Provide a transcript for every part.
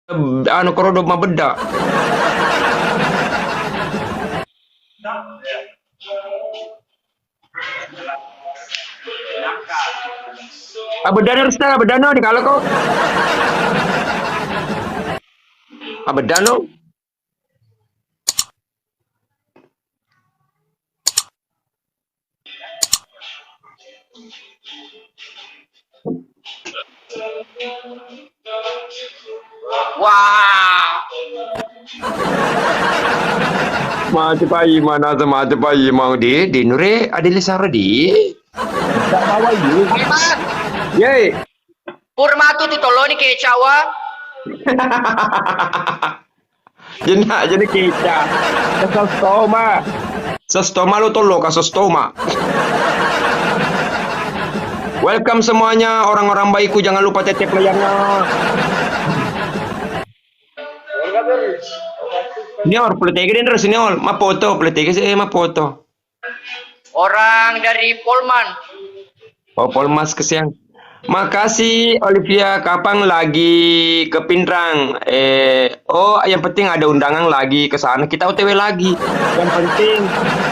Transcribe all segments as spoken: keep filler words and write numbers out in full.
anu, korodo mabedda. Abeddano, Rista, abeddano, di kalo ko. Abeddano. Wah. Mate pai mana, mate pai mau di, di nure adili sara di. Tak bawa ini. Ye. Pur matu tu toloni kecawa. Jena, jena keca. Sestoma. Sestoma lo tolo ka sestoma. Welcome semuanya orang-orang baikku, jangan lupa tetep layarnya. Senior, pole tega den, senior. Mapoto, pole tega sih, eh, mapoto. Orang dari Polman. Oh, Polmas kesiang. Makasih, Olivia. Kapan lagi ke Pinrang? Eh, oh, yang penting ada undangan lagi ke sana. Kita O T W lagi. Yang penting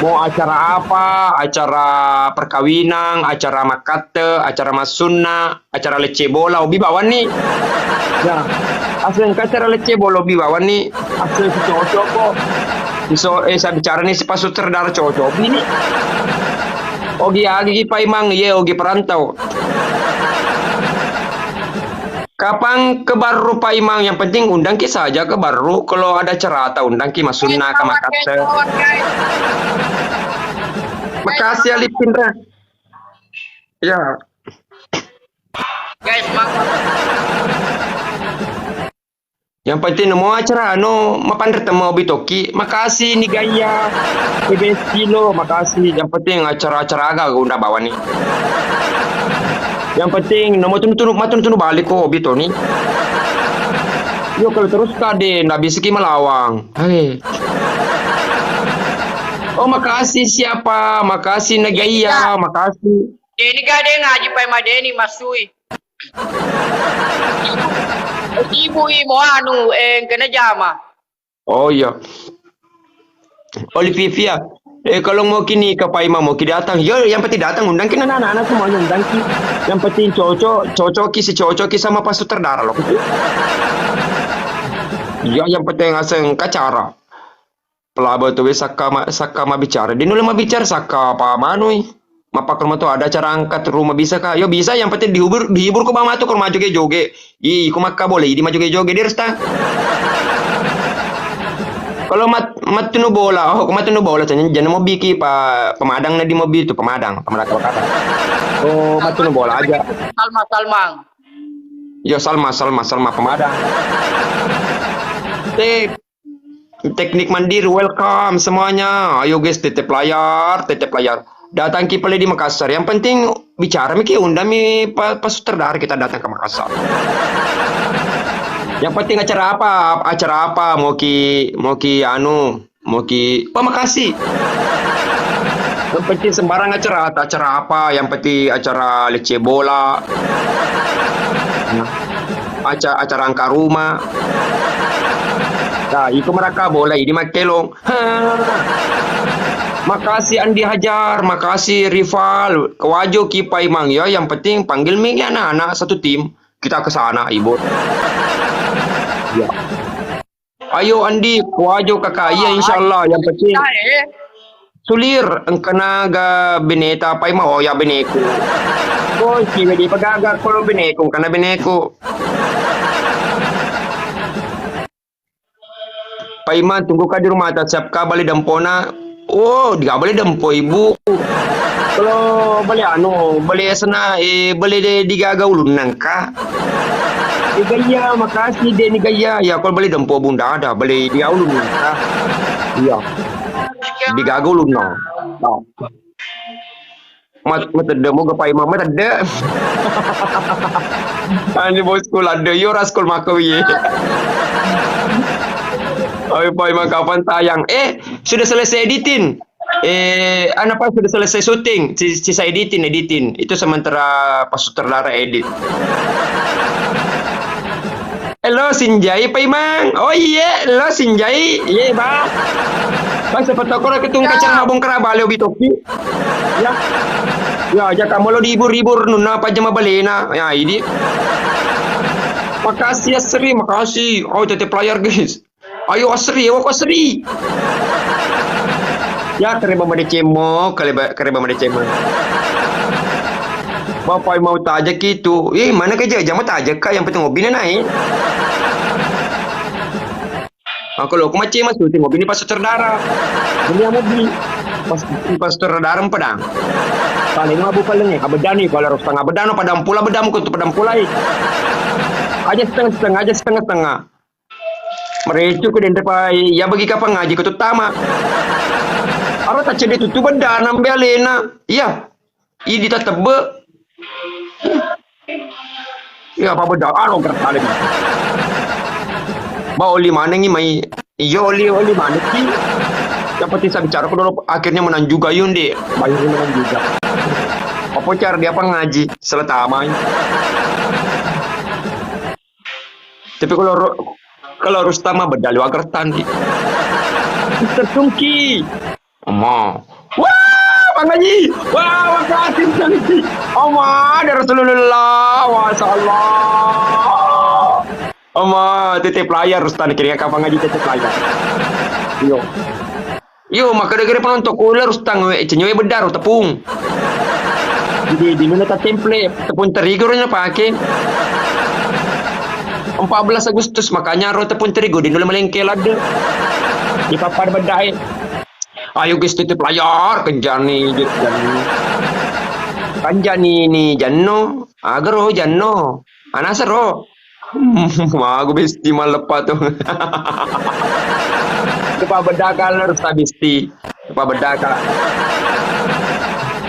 mau acara apa, acara perkawinan, acara makatte, acara masunna, acara lecce bola, obi bawanni. Ya, aseng ka acara lecce bola obi bawanni, aseng si cocok ko. Iso, eh, saya bicara nih si Pak Sutradara cocok obi ni. Ogi agi Paimang, ye ogi perantau. Kapan ke Barru Paimang? Yang penting undang ki saja ke Barru. Kalau ada cerita undang ki masunna ka makatte. Makasih Ali Pindra. Ya. Guys, ma- Yang penting namo acara anu mapanre temo obi toki. Makasih ni gaya. Bebe Silo, makasih. Yang penting acara-acara aga unda bawa ni. Yang penting namo tunu-tunu, matunu-tunu balik ko obi toni. Yo kalau terus kade ndak bisa ki melawang. Hei. Oh, makasih siapa? Makasih Negaya, makasih. Deni gade ngaji pai madeni masui. Ibu i mo anu, eh, kena jama. Oh iya. Olivia, eh, kalau mau kini ke Paima mau ki datang, yo yang penting datang, undang ki anak-anak semuanya undang ki. Yang penting cocok, cocok ki si cocok ki sama Pak Sutradara lo. Iya, yang penting aseng kacara. Pelaba tu we sakka ma-, sakka mabbicara. Di nulle mabbicara sakka pa manui. Mappakko matu ada acara angkat rumah bisa ka. Yo bisa, yang penting dihibur, dihibur ko bang matu ko majoge-joge. Ih, ko makka boleh idi majoge-joge di resta. Kalau mat-, matunu bola, oh, ko matunu bola tanya jana mobi ki pa pemadang na di mobi tu pemadang, pemadang kalau kata. Oh, matunu bola aja. Salma, Salma. Yo Salma, Salma, Salma pemadang. Tip. Teknik Mandiri, welcome semuanya. Ayo guys, tetep layar, tetep layar. Datang ki pale di Makassar. Yang penting bicara mi ki, undang mi pa-, Pak Sutradara kita datang ke Makassar. Yang penting acara apa? Acara apa? Mau ki, mau ki anu, mau ki, Pak, makasih. Yang penting sembarang acara, acara apa? Yang penting acara lecce bola. Nah. Aca-, acara angka rumah. Nah, iko merakka bola ini makkelong. Ha. Makasih Andi Hajar, makasih Rival. Kewajo ki Paimang ya, yang penting panggil mi anak-anak satu tim. Kita ke sana, Ibu. Ya. Ayo Andi, kuajo kakak. Iya, insyaallah. Yang penting sulir engkana ga beneta Paima, oh ya beneku. Oh, siwe di pagaga kalau beneku, engkana beneku. Paima, tunggu ka di rumah ta, siap ka bale dempona. Oh, diga bale dempo, Ibu. Kalau bale anu, bale sana, eh, bale de-, digaga ulunna engka. Ni Gaya, makasih de Ni Gaya. Ya, kalau bale dempo bunda ada, bale dia ulunna engka. Iya. Digaga ulunna. Oh. Mat-, matedde mo ga Paima, matedde. Ani bosku ladde, yo raskul makawi. Oi Paima, kapan tayang? Eh, sudah selesai editing. Eh, anu apa, sudah selesai syuting, si-, sisa editing, editing. Itu sementara Pak Sutradara edit. Eh, lo sinjai, Pak Imang. Oh, iye, lo sinjai. Iye, Ba. Ba, siapa tahu kalau ketemu kacar mabong keraba, leo bitoki. Ya. Ya, aja kamu lo dihibur-hibur, nuna apa aja mabalena. Ya, ini. Makasih, Asri, makasih. Oh, tete player, guys. Ayo, Asri, ayo, Asri. Ya, kereba madecemo, kereba, kereba madecemo. Bapak mau tajak itu. Eh, mana kerja? Jangan tajak, Kak. Yang penting hobinya naik. Aku lo, aku macam masuk, tengok bini pas sutradara. Bini yang hobi. Pas, pas sutradara padang. Paling mabuk paling ya. Abedani, kalau harus setengah bedano, padang pula bedamu, kau tu padang pulai. Aja setengah-setengah, aja setengah-setengah. Merecu ku denre pa, iya bagi kapang ngaji ku tu tama. Aro tacede tutu beda nambe alena. Iya. Idi tatebbe. Iya, apa beda? Aro gertale. Ba oli manengi mai. Iya, oli, oli manengi. Yang penting saya bicara ku dulu, akhirnya menang juga, Yun, deh. Bayarnya menang juga. Apa cara dia apa ngaji? Selatamai. Tapi kalau ro-, kalau Rustam mah beda liwat gertan, di. Mister Tungki. Oma. Wah, Bang Haji. Wah, makasih, Bang Haji. Oma, ada Rasulullah. Masya Allah. Oma, titip layar, Rustam. Kira kapan ngaji titip layar? Yo. Yo, makkeda-keda penonton kula Rustam, we, cenyo we bedaro tepung. Jadi, di mana template tepung terigu ro pake. Empat belas Agustus, makanya ro tepung terigu di dulu melengke ladde. Di papan bedai. Ayo guys, titip layar, kenjani, kenjani. Kenjani ni janno, agaro janno. Anasero. Magu besti maleppa tu. Lupa bedaka harus ta besti. Lupa bedaka.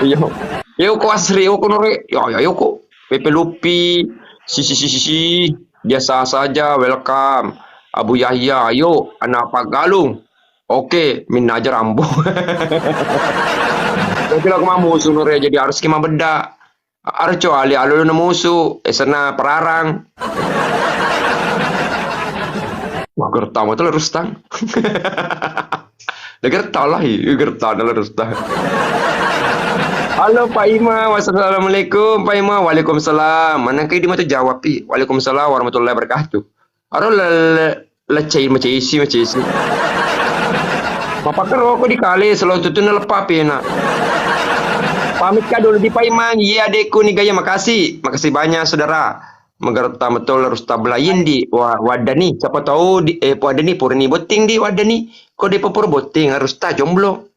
Iyo. Iyo ko Asri, iyo ko Nore. Yo, yo, yo ko. Pepe Lupi. Si, si, si, si, si. Biasa saja, welcome. Abu Yahya, ayo, anak Pak Galung. Oke, minna aja Rambo. Oke, lo ko mamusu Nore, jadi harus ki mabedda. Arco ali alolo na musu, esenna perarang. Wah, gerta mo tu Rustam. Gerta lah, gerta lah Rustam. Halo Pak Imam, assalamualaikum Pak Imam. Waalaikumsalam. Mana kayak di mata jawab pi. Waalaikumsalam warahmatullahi wabarakatuh. Aro le, le, lecei, macesi, macesi. Mapakkero ko di kale, selalu tutu naleppa pena. Pamit ka dulu di Paimang. Iya, adekku ni gaya, makasih. Makasih banyak, saudara. Magaretta betul harus tabelain di wa-, waddani. Siapa tahu di, eh, waddani purani botting di waddani. Ko de papura botting harus ta jomblo.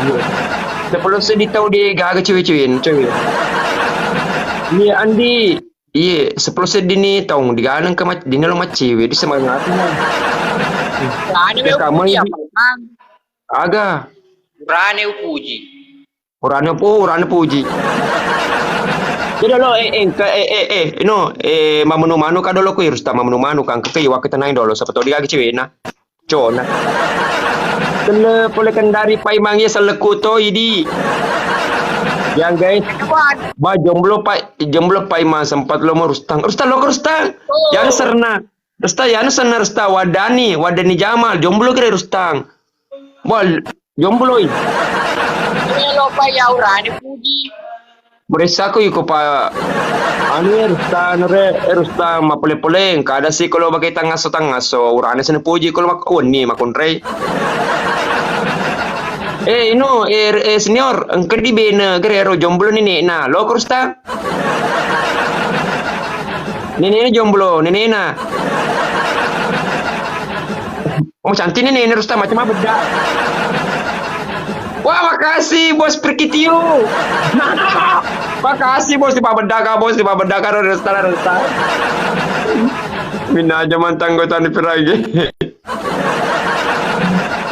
Iya. Sepuluh sedih tahu di gaga cewek-cewek, cewek. Iya, Andi. Iye, seppulo seddini taung diganeng ke mac-, dinelo maccewe, di semangat. Urane ya, kamu upuji ini. Apa, Mang? Aga. Urane upuji. Urane pu-, urane puji. Jadi lo, eh, eh, ke, eh, eh, eh, no, eh, mamanu-manu ka dolo ku, Rustam, mamanu-manu kan, ke, ke, iwa ke tenai dolo, siapa tahu dia cewek, nah. Cona. Selle pole kendari Paimang iya selleku to idi. Yang guys. Ba jomblo Pak, jomblo Paimang sempat lo mau Rustang. Rustang lo Rustang. Oh. Yang serna. Rustang yang serna Rustang wadani, wadani Jamal jomblo kira Rustang. Bol jomblo i. Ini lo Pak ya urane puji. Buressaku iko pa anu ya Rustan re, eh, Rustan mapole-pole, engka ada sih kalau bagai tangaso-tangaso, urane sene puji kalau mak-, wenni makunrei. Eh, ino, eh, eh, senior, engka di bene gerero jomblo nenekna, lo ke Rustan? Nenekna jomblo, nenekna. Oh, cantik nih, nih, Rustam, macam apa, Dak? Wah, makasih, Bos Perkitio. Makasih, Bos, di Pak Bedaka, Bos, di Pak Bedaka, Rustam, Rustam. Minna aja mantan gue tadi piragi.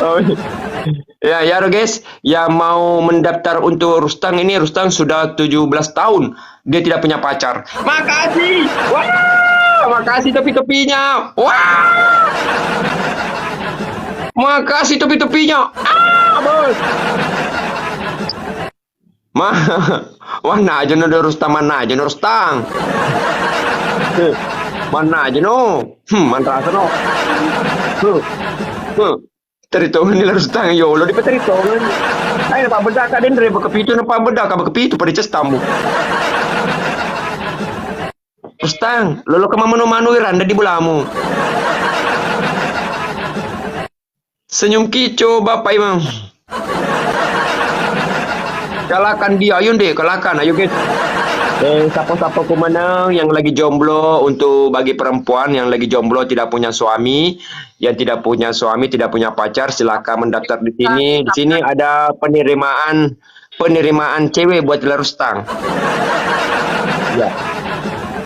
Oh, iya. Ya, ya, guys, yang mau mendaftar untuk Rustang ini, Rustang sudah tujuh belas tahun. Dia tidak punya pacar. Makasih. Wah, makasih topi-topinya. Wah. Makasih topi-topinya. Ah, bos. Ma, wah, na aja no Rustang, mana aja no Rustang. Manna aja no. Hmm, manrasa no. Huh. Huh. Teritongan ni larustang yolo di peteritongan. Ayo, Pak Bedak, Kak Dendre, baka pitu na Pak Bedak, Kak, baka pitu pada cestamu. Rustang, lolo ke mamanu-manu iranda di bolamu. Senyum kico, Bapak Imam. Kalahkan dia, ayo deh, kalahkan, ayo guys. Eh, siapa-siapa pemenang yang lagi jomblo, untuk bagi perempuan yang lagi jomblo, tidak punya suami, yang tidak punya suami, tidak punya pacar, silakan mendaftar di sini. Di sini ada penerimaan penerimaan cewek buat Larustang. Ya.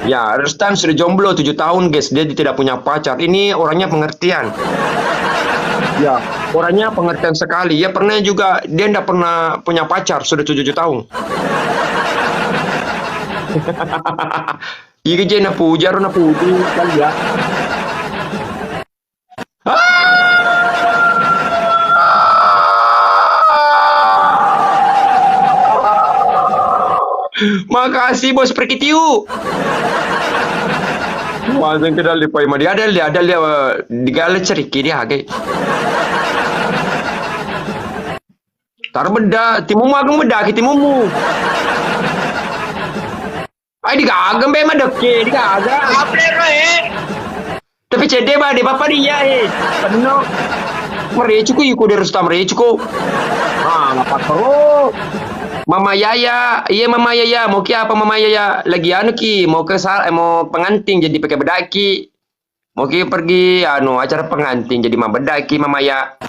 Ya, Rustang sudah jomblo tujuh tahun, guys. Dia tidak punya pacar. Ini orangnya pengertian. Ya, orangnya pengertian sekali. Ya, pernah juga, dia ndak pernah punya pacar, sudah tujuh tahun. Iya, je na puja, ro na puji, kan ya. Makasih, Bos Perkitiu. Wajeng kedal di Pai Madi. Ada lihat, ada lihat, eh, di gala ceriki dia, gai. Tar beda, timumu agung beda, ki timumu. Ai, digaga, mbe madekke, digaga. Update ro, eh. Tapi cedde, ba, de papa dia, eh. Penuh. Merecuku, iku de Rustam merecuku. Ah, lapar terus. Mama Yaya, iya Mama Yaya, mau ki apa Mama Yaya? Lagi anu ki, mau ke sal-, eh, mau pengantin jadi pakai bedaki. Mau ki pergi, anu, acara pengantin jadi mabedaki Mama Yaya.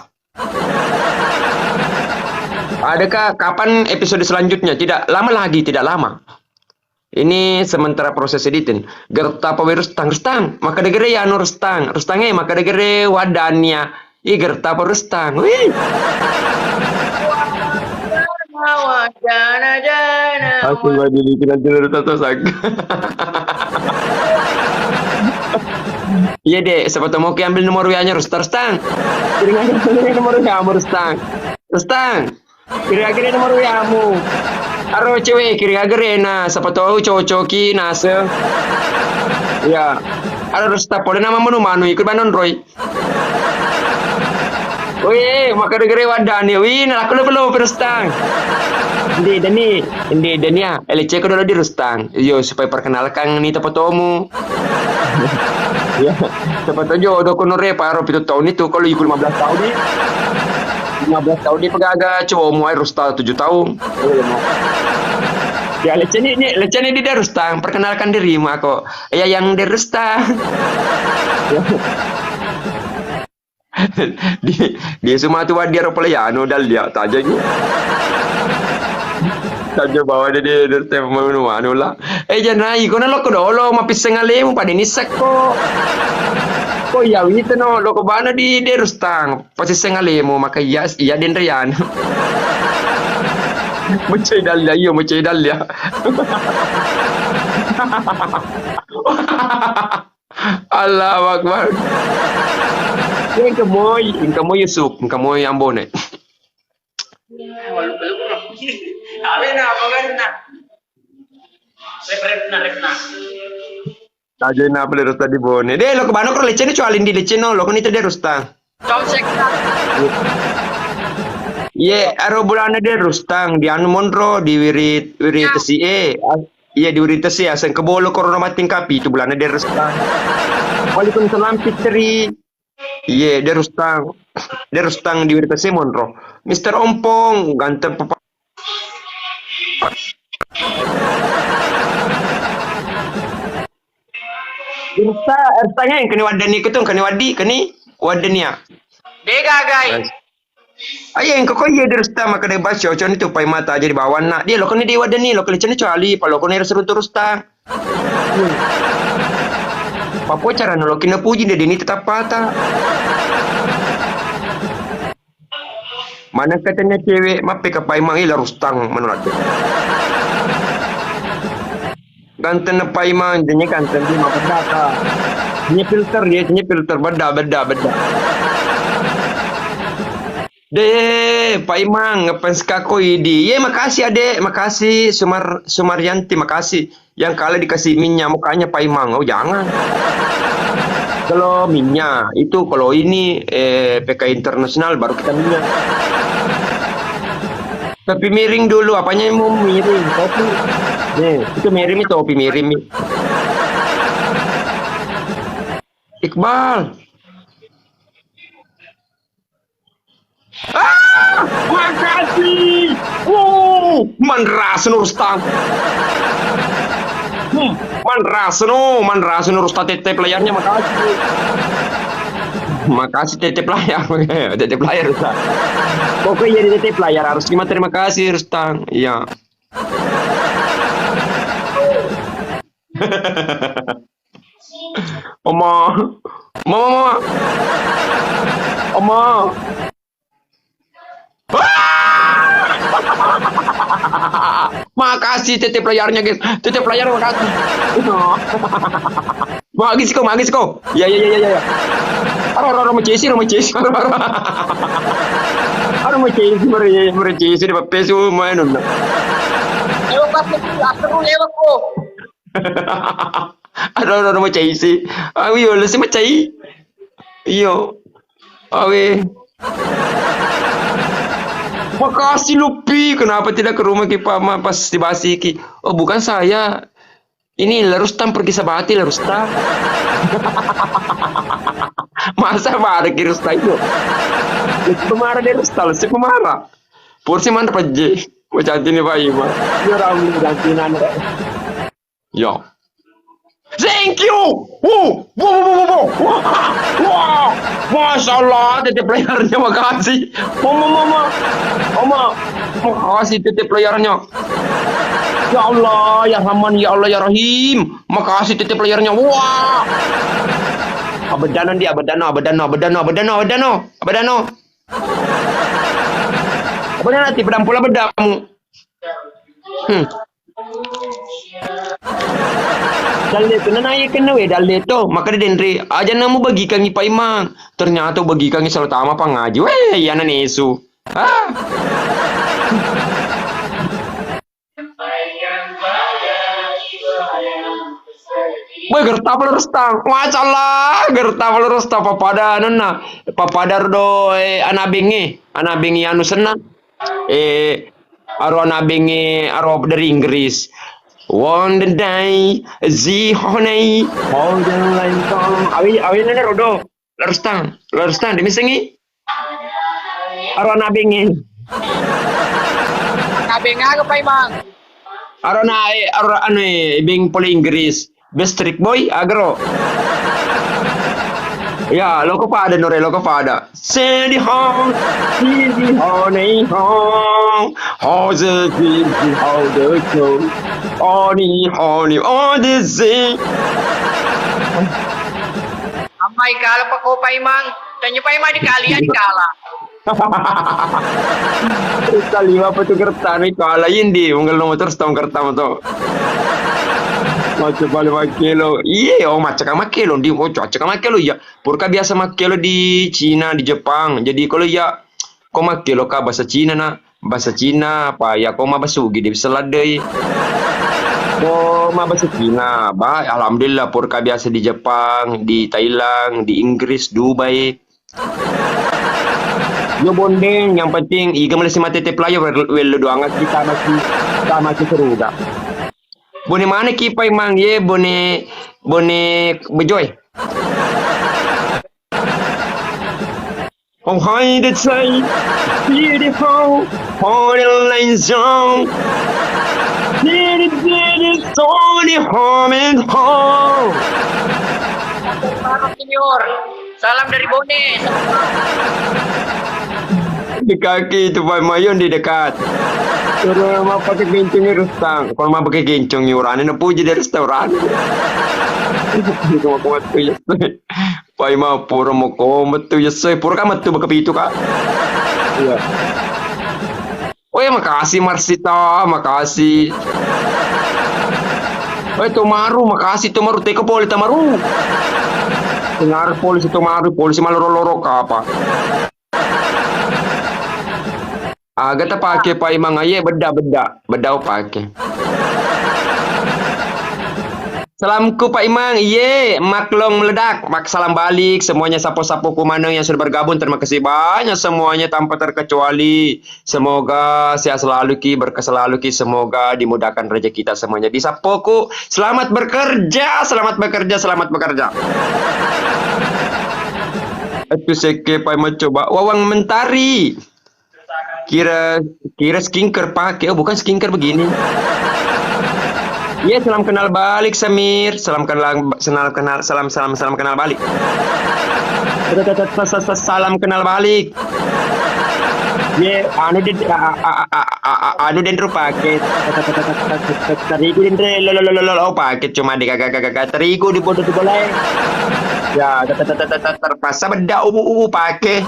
Adakah kapan episode selanjutnya? Tidak lama lagi, tidak lama. Ini sementara proses editing. Gerta pa we Rustang, Rustang, makkeda gere yanu Rustang, Rustang e, makkeda gere waddania. Ih, gerta pa Rustang. Wih. Aku mandi di kita dulu, Rustang, Rustang. Iya, Dek, siapa tahu mau ki ambil nomor W A-nya Rustang, Rustang. Kirim aja nomor W A-mu, Rustang. Rustang. Kira-kira nomor W A-mu. Aro cewek, kira-kira na, siapa tahu cocok ki, nase. Ya. Aro Rustang, pole nama manu-manu, ikut banon Roy. Wih, maka gere waddani. Wih, nalako lo perlu Rustang. Ende dani, ende dani ya. Eleceko dulu di Rustang. Yo, supaya perkenalkan ni topotomu. Ya, siapa tahu jodoh kono re, paro pitu tahun itu, kalau ikut lima belas tahun ni. Lima belas tahun ni pegaga, coba mau air Rustang tujuh tahun. Ya, leceni, ni, leceni di Darustang, perkenalkan dirimu aku. Ya, yang Darustang. Di, di semua tu wadia ro pole yanu dal dia, taja gi. Taja bawa dia, dia, dia, dia, manu, manu lah. Eh, janai, kona loko dolo, mapisseng alemu, pada nisek ko. Ko iya wite no, loko bana di Darustang. Pasisseng alemu, maka iya, iya denrean. Mecai dal ya, iyo, mecai dal ya. Allahu Akbar. Engka moi, engka moi Yusuf, engka moi Ambone. Tajena pale Rustang di Bone. De, loko bana ko leceni, cuali di leceno, loko ni tadi Rustang. Iye, aro bulana de Rustang, di anu monro, di wirit, wirit si e. Iya, di Wiring Tesi, aseng kebolo korona mating kapi, itu bulana de Rustang. Waalaikumsalam, Fitri. Iye, de Rustang. De Rustang di Wiring Tesi monro. Mister Ompong, ganteng papa. Rustang, Rustang, eh, keni waddani ketung, keni waddi, keni waddani ya. De gagai. Aye, engka ko iye de Rustang, makkeda baca, cocok ni tu pai mata jadi bawanna. Dia lokoni de waddani, loko leceni cuali, pa lokoni seruntu Rustang. Papo carana loki napuji, de deni tetap pata. Mana katanya cewek, mappe ka paimang, ila Rustang menolak. Ganteng na paimang, jadinya ganteng tu mah beda ka. Ini filter dia, ini filter, beda, beda, beda. De, Pak Imang, ngefans kako idi. Ye, makasih, Adek. Makasih, Sumar-, Sumaryanti, makasih. Yang kalah dikasih minyak mukanya Paimang. Oh, jangan. Kalau minyak, itu kalau ini, eh, P K I internasional baru kita minyak. Tapi miring dulu, apanya yang mau miring? Topi. Nih, itu miring nih, topi miring nih. Iqbal. Ah, makasih. Wow, manrasno Rustam. Hmm, manrasno, manrasno Rustam, tetep layarnya, makasih. Makasih tetep layar. Tetep layar, Rustam. Pokoknya jadi tetep layar, harus terima, terima kasih, Rustam. Iya. Oma. Mama, mama. Oma. Ah! Makasih tetep layarnya, guys. Tetep layar, makasih. Magis ko, magis ko. Ya, ya, ya, ya, ya, ya. Aro, aro, aro, macesi, aro, macesi. Aro, aro. Aro, macesi, mare, macesi, di papesu, main, nonna. Ewa, pas, aku, aku, ewa, ko. Aduh, aduh, aduh, macai si. Awi, wala si macai. Iyo. Awe. Makasih, Lupi. Kenapa tidak ke rumah ki, Pak Ma, pas dibasi ki? Oh, bukan saya. Ini La Rustam pergi sabati, La Rustam. Masa marah ki Rustam itu? Lu pemarah deh, Rustam. Lu pemarah. Porsi mana, Pak J? Macam ni, Pak Ima. Ya, ramu, ganti nana. Yo. Thank you. Wuh, wuh, wuh, wuh, wuh. Wah, wah. Masya Allah, tetep layarnya, makasih. Mama, mama. Mama, makasih tetep layarnya. Ya Allah, ya Rahman, ya Allah, ya Rahim. Makasih tetep layarnya. Wah. Abedano, ndi, abedano, abedano, abedano, abedano, abedano. Abedano. Abedano, nanti pedang pula bedamu. Hmm. Dalle tu nanaye kenna we dalle to, maka denre aja namu bagikangi Paimang. Ternyata bagikangi selalu tama pangaji. Weh, iyana nesu. Ah. Weh, gertapa lo Rustang. Masya Allah, gertapa lo Rustang. Papada anunna. Papada rodo, eh, anak bengi. Anak bengi anu senna. Eh, aro anak bengi, aro dari Inggris. One the day, the honey, all the light on. Awi, awi nana rodo. Larustang, larustang, demi sengi. Aro anak bengi. Anak bengi aga, Paimang? Aro na, eh, aro anu, eh, beng pole Inggris. Best Trick Boy, agro. Ya, loko pada, nore, loko pada. Sedi ho, sedi ho, nei ho. Ho, ze, zi, zi, ho, de, zo. Oni, oni, o, de, ze. Ammai kala pako Paimang. Tanya Paimang di kalian kala. Terus tali apa tu kertas ni kala indi. Mungkin lo terus tong kertas tu. Macam balik makelo. Iye, oh, macam makelo. Di, oh, macam makelo, ya. Purka biasa makelo di Cina, di Jepang. Jadi kalau ya, ko makkeloka bahasa Cina na, bahasa Cina, apa ya ko mabasugi di bisa ladei. Ko mabahasa Cina, ba, alhamdulillah, purka biasa di Jepang, di Thailand, di Inggris, Dubai. Yo bondeng, yang penting iga male si mate te player wel-, wello doang kita masih, kita masih seru dah. Bone mana ki Paimang ye, bone, bone bejoy. Oh, hai, that's right. Beautiful, for the lights on. Beauty, beauty, for the home and home. Senior, salam dari Bone. Di kaki itu, Pak Mayun di dekat. Terus mau pakai kencing, Rustang. Kalau mau pakai kencing, urane na puji dari restoran. Itu mau kuat tuh, ya. Pai ma pura moko metu yessoe, pura ka metu baka pitu ka. Iya. Oh ya, makasih Marsita, makasih. Oi Tomaru, makasih Tomaru, teko pole Tomaru. Dengar pole si Tomaru, pole si maloro-loro kapa. Aga tapake Paimang aye, bedda, bedda, bedda upake. Salamku Pak Imang, iye, maklong meledak. Mak-, salam balik semuanya, sapo-sapoku maneng yang sudah bergabung, terima kasih banyak semuanya tanpa terkecuali. Semoga sehat selalu ki, berkah selalu ki, semoga dimudahkan rezeki kita semuanya. Di sapoku, selamat bekerja, selamat bekerja, selamat bekerja. Itu sekke Pak Imang coba. Wawang Mentari. Kira, kira skincare pakai. Oh, bukan skincare begini. Iya, salam kenal balik, Samir. Salam kenal, salam kenal, salam, salam, salam kenal balik. Salam kenal balik. Ye, anu di, a, a, a, a, a, anu denro pakai. Terigu denre, lo, lo, lo, lo, lo, pakai cuma di gaga, gaga, gaga. Terigu di bodoh, di bola. Ya, terpaksa beda ubu, ubu pakai.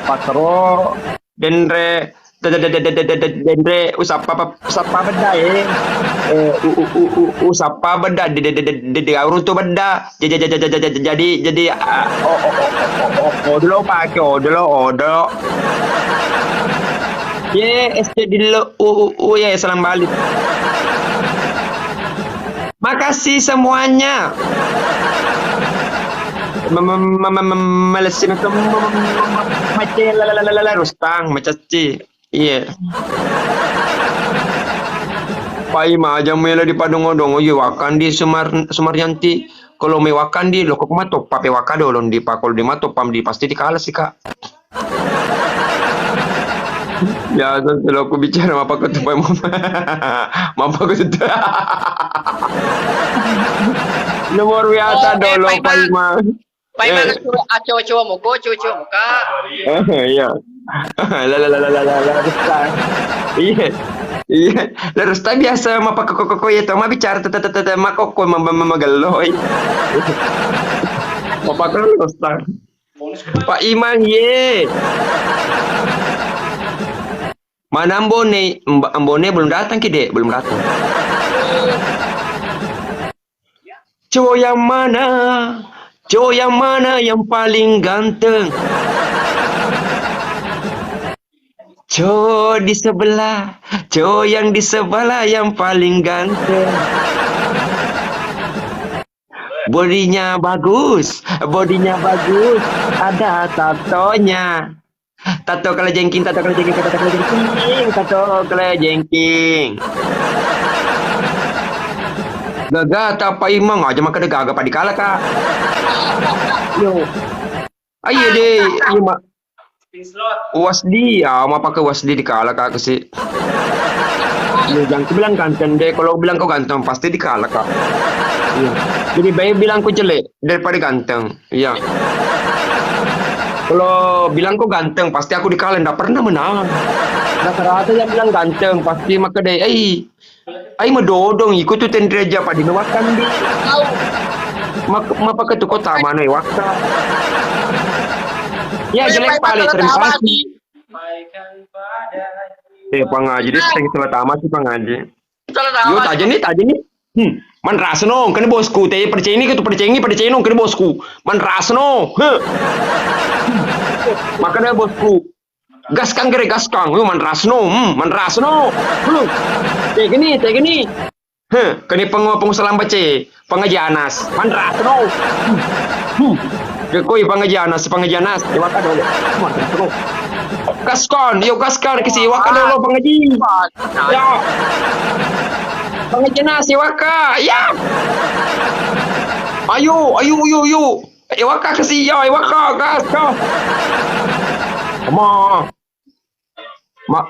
Apa kero? Denre, de-, de-, de-, denre, usappa pa-, usappa bedda, eh. Eh, u-, u-, u-, u-, usappa bedda, de-, de-, de-, de-, de-, de-, uruntu bedda. Ja-, ja-, ja-, ja-, ja-, ja-, jadi, jadi, ah, o-, o-, o-, o-, o-, odolo pake, odolo, odolo. Ye, es de dillo, u-, u-, u-, ye, salam balik. Makasih semuanya. Mem-, mem-, mem-, mem-, malessi mem-, mem-, mem-, mem-, macet, la, la, la, la, la, la, Rustang, macacci. Iya. Pai majang melo di padongo-dongo, iya, wakan di Sumar-, Sumaryanti. Kalau me wakan di, loko kuma toppa pe waka dolo, di pa, kalau di ma toppa di pasti dikala sih, Kak. Biasa sih lo aku bicara, apa aku tuh, Pak Imam? Apa aku tuh? Nomor biasa dolo, Pak Imam. Pak Imam, coba, ah, coba, coba muka, coba, coba muka. Iya. La, la, la, Rustang. Iya. Iya. La Rustang biasa mapakko-kokko ya, to, ma bicara, tete, tete, tete, ma kokko, ma, ma, ma, magelloi. Mapakko Rustang. Pak Imang, ye. Mana Ambone? Mba-, Ambone belum datang ki, Dek, belum datang. Cowok yang mana? Cowok yang mana yang paling ganteng? Cowok di sebelah, cowok yang di sebelah yang paling ganteng. Bodinya bagus, bodinya bagus, ada tatonya. Tato kalajengking, tato kalajengking, tato kalajengking, tato kalajengking. Gaga ta Pak Imang, aja makkeda gaga pa dikala, Kak. Yo. Ayo deh, iya, Mak. Wasdi, ah, mau pakai Wasdi dikala, Kak, sih. Iya, jangan ku bilang ganteng deh. Kalau bilang kau ganteng, pasti dikala, Kak. Iya. Lebih baik bilang ku jelek daripada ganteng. Iya. Kalau bilang kau ganteng, pasti aku dikala, ndak pernah menang. Rata-rata yang bilang ganteng, pasti maka deh, eh, ai madodong, iko tu tenre aja padi mewakkan di. Mak-, mapaka tu kota mana wakka. Ya, jelek pale, terima kasih. Eh, pangaji, dia sering salah tamat sih, pangaji. Salah tamat. Yo, taja nih, taja nih. Hmm, manrasno, kan bosku, te percaya ini, ketu percaya ini, percaya ini, kan bosku. Manrasno, heh. Makanya bosku, gaskang kere gaskang, yo manrasno, hmm, manrasno. Hmm. Te gini, te gini. Heh, kene pengu-, pengusaha lambace, pengaji Anas. Manrasno. Hmm. Hmm. Ke koi pengaji Anas, pengaji Anas. Iwaka dolo. Manrasno. Gaskon, yo gaskon, kisi iwaka dolo pengaji. Ya. Pengaji Anas, iwaka. Ya. Ayo, ayo, ayo, ayo. Iwaka kisi, ya, iwaka, gas, gas. Ama. Ma,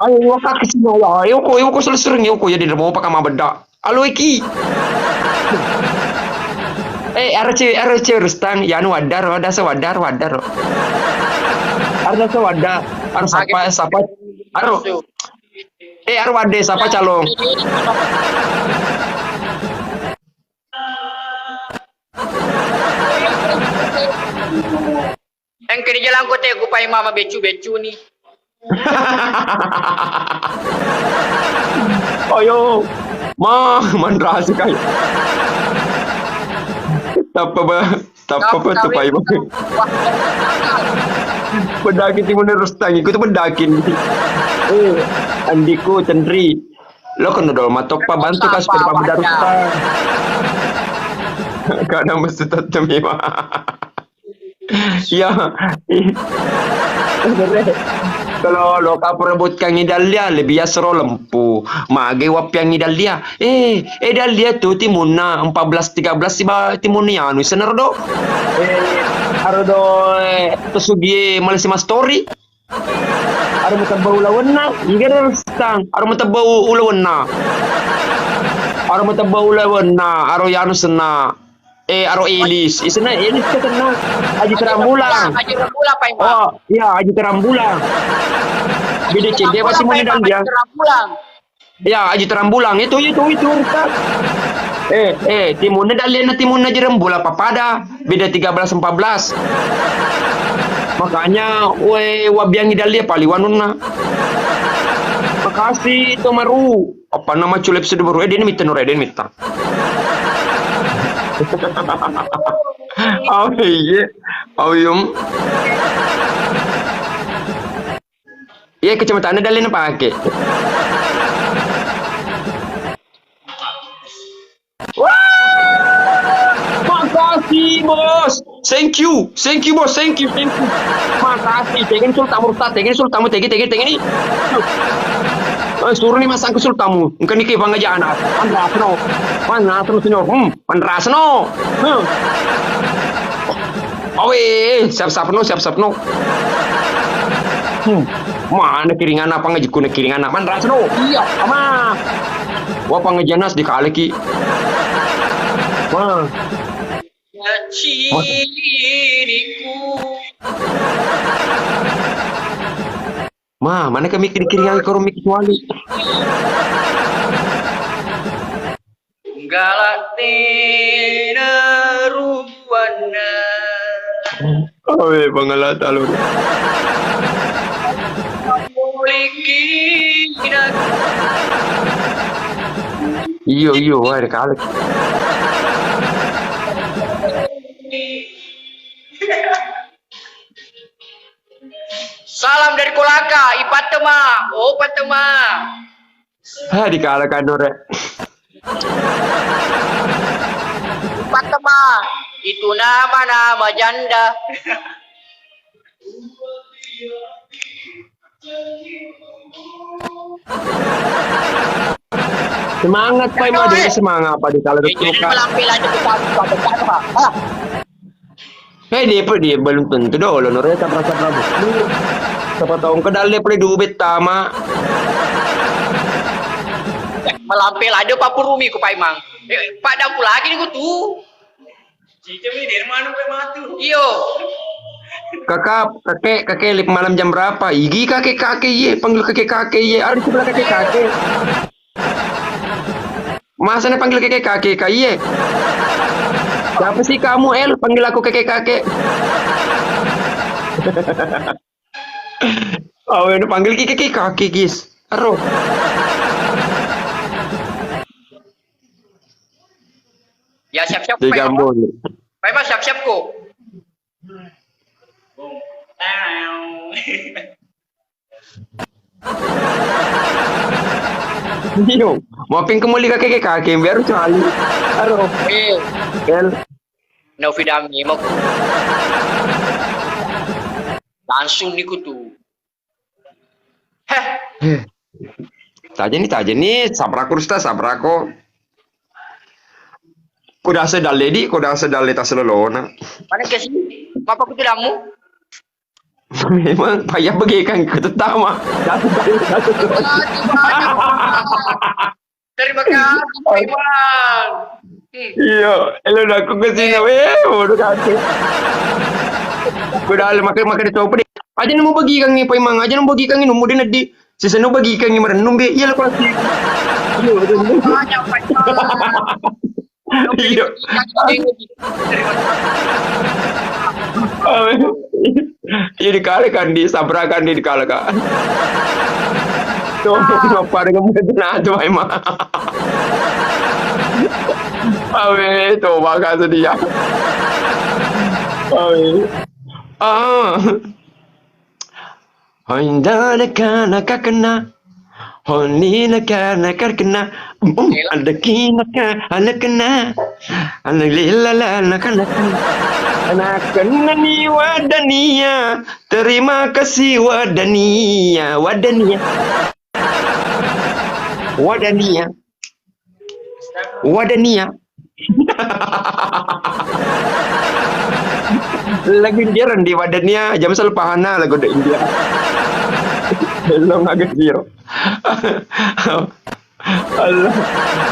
ayo, iwaka kesini, ya. Ayo ko, ayo ko, sering, sering, ayo ko, jadi mau pakai mabeda. Alo iki. Eh, R C, R C Rustang, ya, anu, wadar, wadar, se wadar, wadar. Ada se wadar, ada siapa, siapa? Aro. Eh, aro wade, siapa calon? Engka di jalan kote ku pai mama beccu-beccu ni. Ayo, ma, manrasi kai. Tappa ba, tappa ba tu pai mama. Pedaki timun terus tangi, ku tu pedaki. Eh, andiku tenri. Lo kono dol matoppa bantu kas pada pamudarutta. Kada mesti tetemi, Mak. Iya. Kalau lo kaperebutkan idallia, lebih asro lempu. Mage wapiang idallia. Eh, eh, dallia tu timunna empat belas tiga belas siba timunna anu senero do. Eh, aro do, eh, tosugie malesi mastori. Aro matebba ulawenna, iga do stang. Aro matebba u-, ulawenna. Aro matebba ulawenna, aro yanu senna. Eh, aro Elis. Isenna Elis ka senna. Aji Terambulang. Aji Terambulang, Pak Imam. Oh, iya, Aji Terambulang. Beda cedde pasti mau nendang dia. Aji Terambulang. Ya, Aji Terambulang. Itu, itu, itu, Ustaz. Eh, eh, timunna dallianna timunna Aji Terambulang papada. Beda tiga belas empat belas. Makanya, we, wabiangi dallia paliwanunna. Makasih, Tomaru. Apa nama culep sudah baru? Eh, dia ini mita, Nur, eh, dia ini mita. Oh, iya. Oh, iya. Iya, kacamata Anda dalena pake. Wah! Makasih, Bos. Thank you. Thank you, Bos. Thank you, thank you. Makasih. Tege ni sultamu, Ustaz. Tege ni sultamu, tege, tege, tege ni. Eh, suro ni masang ke sultamu. Engka ni ke pangajana. Mana asno? Mana asno, Senior? Hmm. Manrasno. Huh. Awe, siap-siapno, siap-siapno. Hmm. Mana kiringanna, apa ngajiku na kiringanna? Manrasno. Iya, ama. Wa pangajian nas dikaleki. Wah. Ciniku. Ma, mana kami kiring-kiring karo mi kecuali. Galak tena rubuanna. Awe, pangala talur. Iyo, iyo, wah, ada kalek. Salam dari Kolaka, Ipatema. Oh, Patema. Ha, dikala kanure. Patema. Itu nama-nama janda. Semangat, Pak Imam. Semangat apa dikala? Eh, jadi malampe aja kita buka bersama. Ah. Eh, dia pun dia belum tentu dolo, Nur, ya, sabra-sabra. Siapa tahu engka dalle pole dubet tama. Malampe aja papurumi ku Pak Imam. Eh, padang ku lagi ni ku tu. Iyo. Kakak, kakek, kakek, live malam jam berapa? Igi kakek, kakek, iye, panggil kakek, kakek, iye. Ada di sebelah kakek, kakek. Masa na panggil kakek kakek ka iye? Siapa sih kamu, El? Panggil aku kakek kakek. Awe na panggil ki kakek kakek, guys. Aro. Ya siap-siap. Digambol. Pak Imam siap-siap ko. Iyo, mapping kemuli kakek kakek, biar cali. Aduh. Eh. Kan. Naufidami, mau langsung ni kutu. Heh. Eh. Tajeni, tajeni, sabrako, Ustaz, sabrako. Kodase dalle di, kodase dalle taselolona. Mana ke sih? Apa kutu damu? Memang payah bagaikan ke tetama. Terima kasih, Pak Iwan. Hmm. Iya, elo daku ke sini, weh, bodoh kaki. Udah, makan, makan di sopo deh. Aja nemu bagi kang ni, Pak Imam. Aja nemu bagi kang ni, nemu deh, nedi. Sisa nemu bagi kang ni, merenung, be. Iya, lo pasti. Iya, betul. Banyak, Pak Iwan. Iya. Iya, dikalekan di, sabrakan di, dikalekan. Tuh, apa dengan betul nah, tuh, emang. Awe, tuh, maka sedia. Awe. Ah. Hai, dada kana kakena. Honi naka naka kena, um, um, ada kinaka, ada kena, ada lilala naka naka. Anak kena ni wadania, terima kasih wadania, wadania. Wadania. Wadania. Lagu India ro di wadania, jam salpahana lagu de India. Belum agak zero. Allah.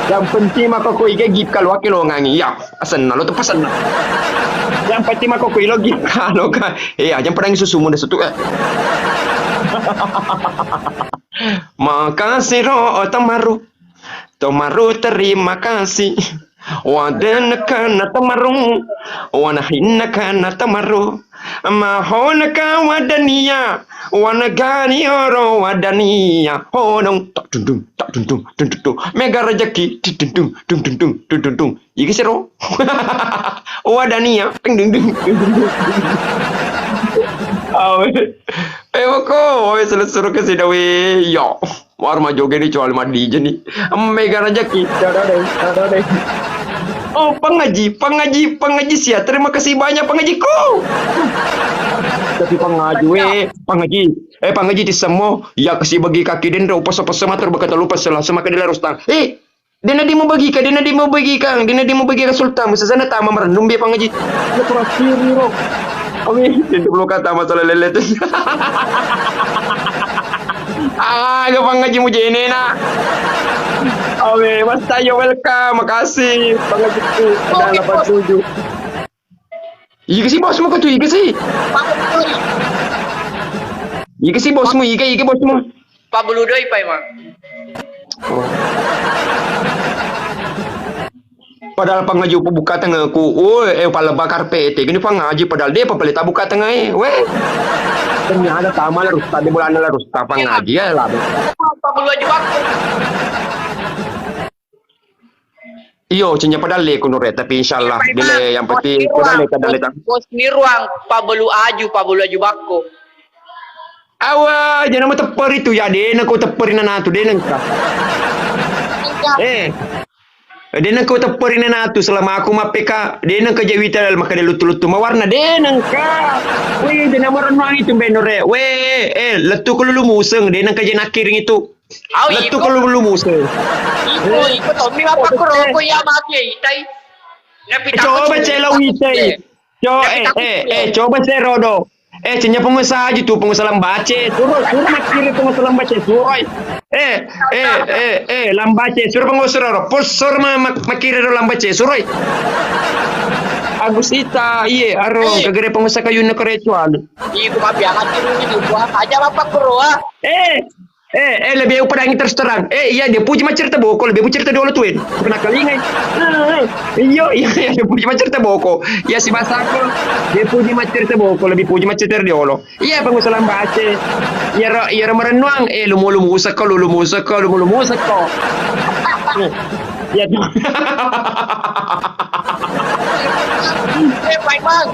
Yang penting mako ko iga gip kalau ake lo ngangi. Ya, asenna lo tu pasenna. Yang penting mako ko ilo gip kalau ka. Eh, jam pedang susu muda sutu, eh. Makasih ro, oh, Tamaru. Tamaru, terima kasih. Wadenekana Tamaru. Wanahinakana Tamaru. Mahonaka wadania. Wanagani oro wadania. Hodong. Tak dundung, tak dundung, dundung. Mega rejeki. Dundung, dundung, dundung, dundung. Iki sero. Wadania. Ding, ding, ding. Awe. Eh, wako, wae selesur ke sida we. Yo. War ma joge ni cuali madije ni. Mega rejeki. Dada deh, dada deh. Oh, Pangaji, Pangaji, Pangaji sia. Terima kasih banyak, Pangajiku. Tapi Pangaji, we, Pangaji. Eh, Pangaji, ti semmo. Ya, kasih bagi kaki dendro. Poso-poso matur bakal lupa sela. Semaka dila rustang. Eh, Dena di mubagika, dena di mubagika, dena di mubagika Sultan, musasana tama marennung be Pangaji. Ya kurang siri ro. Awi, itu belum kata masalah lele tu. Ah, ke Pangaji mujene na. Awe, Mas Tayo, welcome, makasih Pangaji. Ada delapan tujuh. Iga si bosmu ko tu, iga si? Iga si bosmu, iga, iga bosmu. Pabulu doi pai, Mang. Oh. Padahal Pangaji upa buka tengaku, oh, eh, pala bakar pete, gini Pangaji, padahal de pa pale tabuka tengae, weh. Ternyata tama la rusta, de bolana la rusta, Pangaji, ya, lah. Pabulu aja bakku. Iyo, cinya padalle ko nure, tapi insyaallah, bile yang penting ko dalle ka dalle ka. Bos Nirwang, pabelu aju, pabelu aju bakko. Awa, jana mo tepperi tu ya, dena ko tepperi nanatu, dena engka. Eh, dena ko tepperi nanatu, selama aku mappeka, dena engka je wita dal makade luttu-luttu mawarna, dena engka. Wih, dena merenung itu benore. Weh, eh, lettu ko lulu museng, dena engka je nakkiring itu. Au, lettu iko. Ko lu, lu muse. Iko, iko tommi mappakko roko iya mati itai. Napi coba celo witai. Co, eh, eh, eh, coba se rodo. Eh, cenya pengusaha aja tu, pengusaha lambace. Suro, suro makkiri pengusaha lambace, suroi. Eh, eh, eh, eh, lambace, suro pengusaha ro. Pos suro ma, ma, makkiri ro lambace, suroi. Agusita, iye, aro, kagere pengusaha kayunna kerecuan. Iko mabiang ati, iko aja mappakko roa. Eh, Eh, eh, lebih upadangi terus terang. Eh, iya, dia puji mah cerita boko, lebih puji cerita dulu tuin. Pernah kalingai. Eh, eh, iya, iya, iya, dia puji mah cerita boko. Iya, si bahasa aku. Dia puji mah cerita boko, lebih puji mah cerita dulu. Iya, pengusaha lambace. Iya, ro, iya, ro merenung. Eh, lu mau, lu mau usah kau, lu, lu mau usah kau, lu mau, lu mau usah kau. Iya, tuh. Eh, Pak Imam.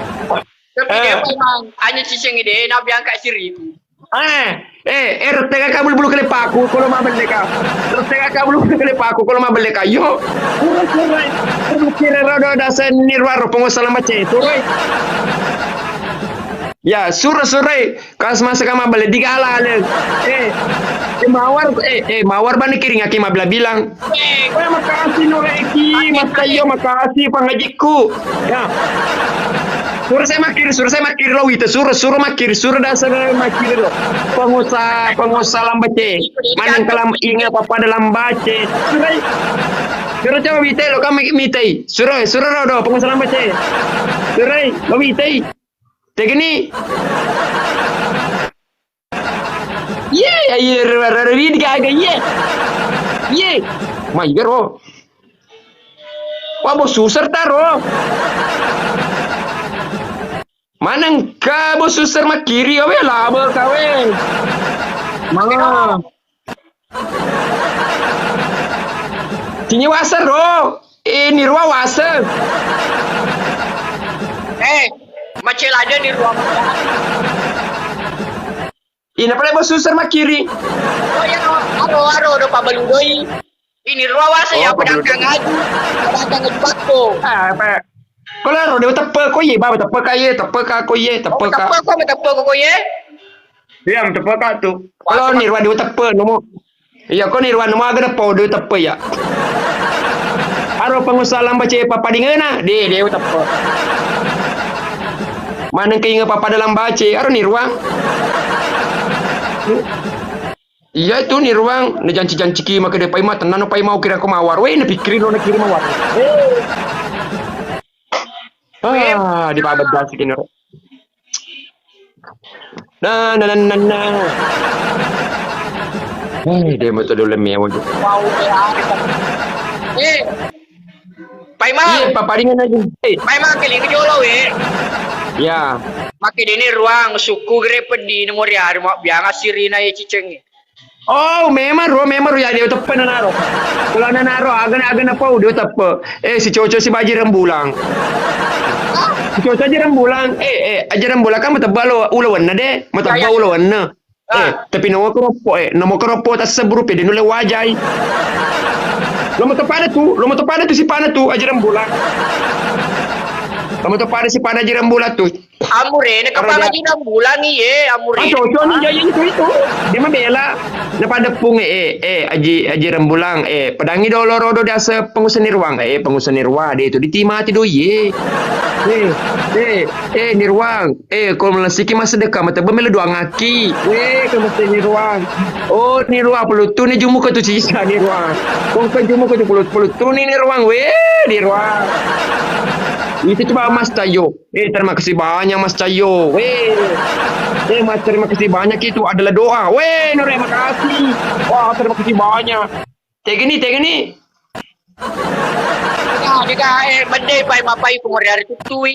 Tapi dia memang hanya cicing ide, nabi angkat siribu. Eh, eh, eh, rete ka bulu-bulu kelepaku, kalau mau beli ka. Rete ka bulu-bulu kelepaku, kalau mau beli ka. Yo, kira rodo dasen nirwaro pengusaha lambace, turoi. Ya, sura-surai, kas masa kama beli di gala le. Eh, eh, mawar, eh, eh, mawar bani kiring aki mabla bilang. Weh, makasih Nur Eki, Mas Tayo, makasih pangajiku. Ya. Suruh saya makir, suruh saya makir lo wita, suruh, suruh makir, suruh dasar makir lo. Pengusaha, pengusaha lambace. Maneng kalam ingat apa pada lambace. Suruh, suruh coba wita lo kami mitai. Suruh, suruh lo do pengusaha lambace. Suruh, lo witai. Tegani. Iye, iye, rara, rara, ridi gaga, iye. Iye. Mai garo. Wa, bos suser taro. Maneng ka bos suser makiri, awe laba kawe. Manga. Cinye waseng ro. Eh, nirwa waseng. Eh, macel aja nirwa. Ina pale bos suser makiri. Oh iya, aro, aro, aro, do pabalu doi. Ini ruawasa ya, oh, pabalu pedagang doi. Aju. Pedagang aju bakso. Ah, apa? Ko laro dewa teppe ko ye, baba teppe ka ye, teppe ka ko ye, teppe ka. Oh, teppe ko, teppe ko ye. Iya, teppe ka tu. Kalau ni ruwa dewa teppe nomo. Iya, ko ni ruwa nomo aga deppe, dewa teppe ya. Aro pengusaha lambace papadingena, de, dewa teppe. Maneng ke inge papada lambace, aro ni ruwa. Iya itu ni ruang, na janci-janci ki maka de paima, tenang no paima ukira ko mawar. Weh, na pikirin lo na kiri mawar. Ah, di babad janci kini ro. Na, na, na, na, na. Eh, de mo to dole mewo. Mau de apa? Eh, paima. Iya, paparingan aja. Eh. Paima keling jolo we. Ya. Make dene ruang suku gere peddi nomor ya, mau biang asirina ye ciceng. Oh, memang ro, memang ro, ya, de teppe na naro. Kalau na naro, aga na, aga na pau, de teppe. Eh, si Coco si baji rembulang. Si Coco aji rembulang. Eh, eh, aji rembulang kan matebba lo, ulo wenna de. Matebba ulo wenna. Eh, tapi nomor keropok, eh, nomor keropok tak seburu pede nule wajai. Lo mau tepada tu, lo mau tepada tu si pana tu, aji rembulang. Lo mau tepada si pana aji rembulang tu. Amurene, kepala aji rembulang, iye, amurene. Ah, cocok nih, jadi itu, itu. Dia mah bela. Napa depung, eh, eh, aji, aji rembulang, eh, pedangi dolo rodo dasa pengusaha nirwang, eh, pengusaha nirwa, dia itu ditimati doi, eh. Eh, eh, eh, nirwang, eh, kalau melesiki masa dekat, mata bemela doang aki. Eh, ke mesti nirwang. Oh, nirwang, pelutuni jumu ke tu sisa nirwang. Kau ke jumu ke tu pelut, pelutuni nirwang, weh, nirwang. Itu coba Mas Tayo. Eh, terima kasih banyak, Mas Cahyo. Eh, eh, Mas, terima kasih banyak, itu adalah doa. Weh, Nore, makasih. Wah, terima kasih banyak. Tegeni, tegeni. Ah, dega, eh, mende pai mapai ku hari tutui.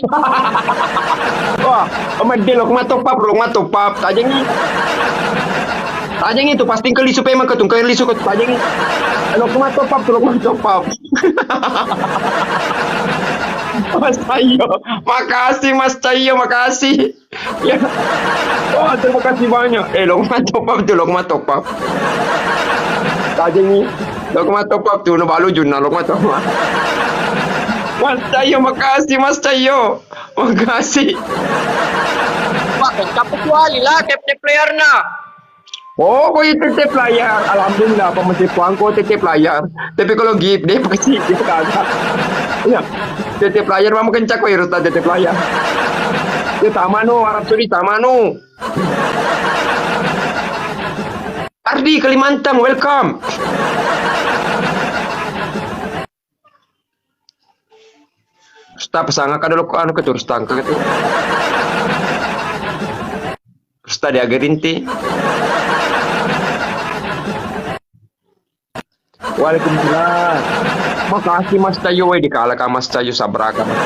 Wah, mende lo, kuma top up, lo, kuma top up. Tajengi. Tajengi tu, pasti keli supaya maka tu, keli suka tajengi. Lo, kuma top up, lo, kuma top up. Mas Cahyo, makasih Mas Cahyo, makasih. Ya. Oh, terima kasih banyak. Eh, lo kuma top up tu, lo kuma top up. Tajengi, lo kuma top up tu, lo balu junna, lo kuma top up. Mas Cahyo, makasih Mas Cahyo. Makasih. Wah, kencang kecuali lah, tap-tap layarna. Oh, ko itu tetep layar. Alhamdulillah, apa masih puang ko tetep layar. Tapi kalau gift deh pasti itu kagak. Iya. Tetep layar, mama kencak ko, Irus, tetep layar. Ya, tamanu, Arab Saudi, tamanu. Ardi Kalimantan, welcome. Rusta, pasang ka dolo ko anu ke tu, Rusta, engka ke tu. Rusta, de aga rinti. Waalaikumsalam. Makasih Mas Cahyo, weh, dikala ka Mas Cahyo, sabraka Mas.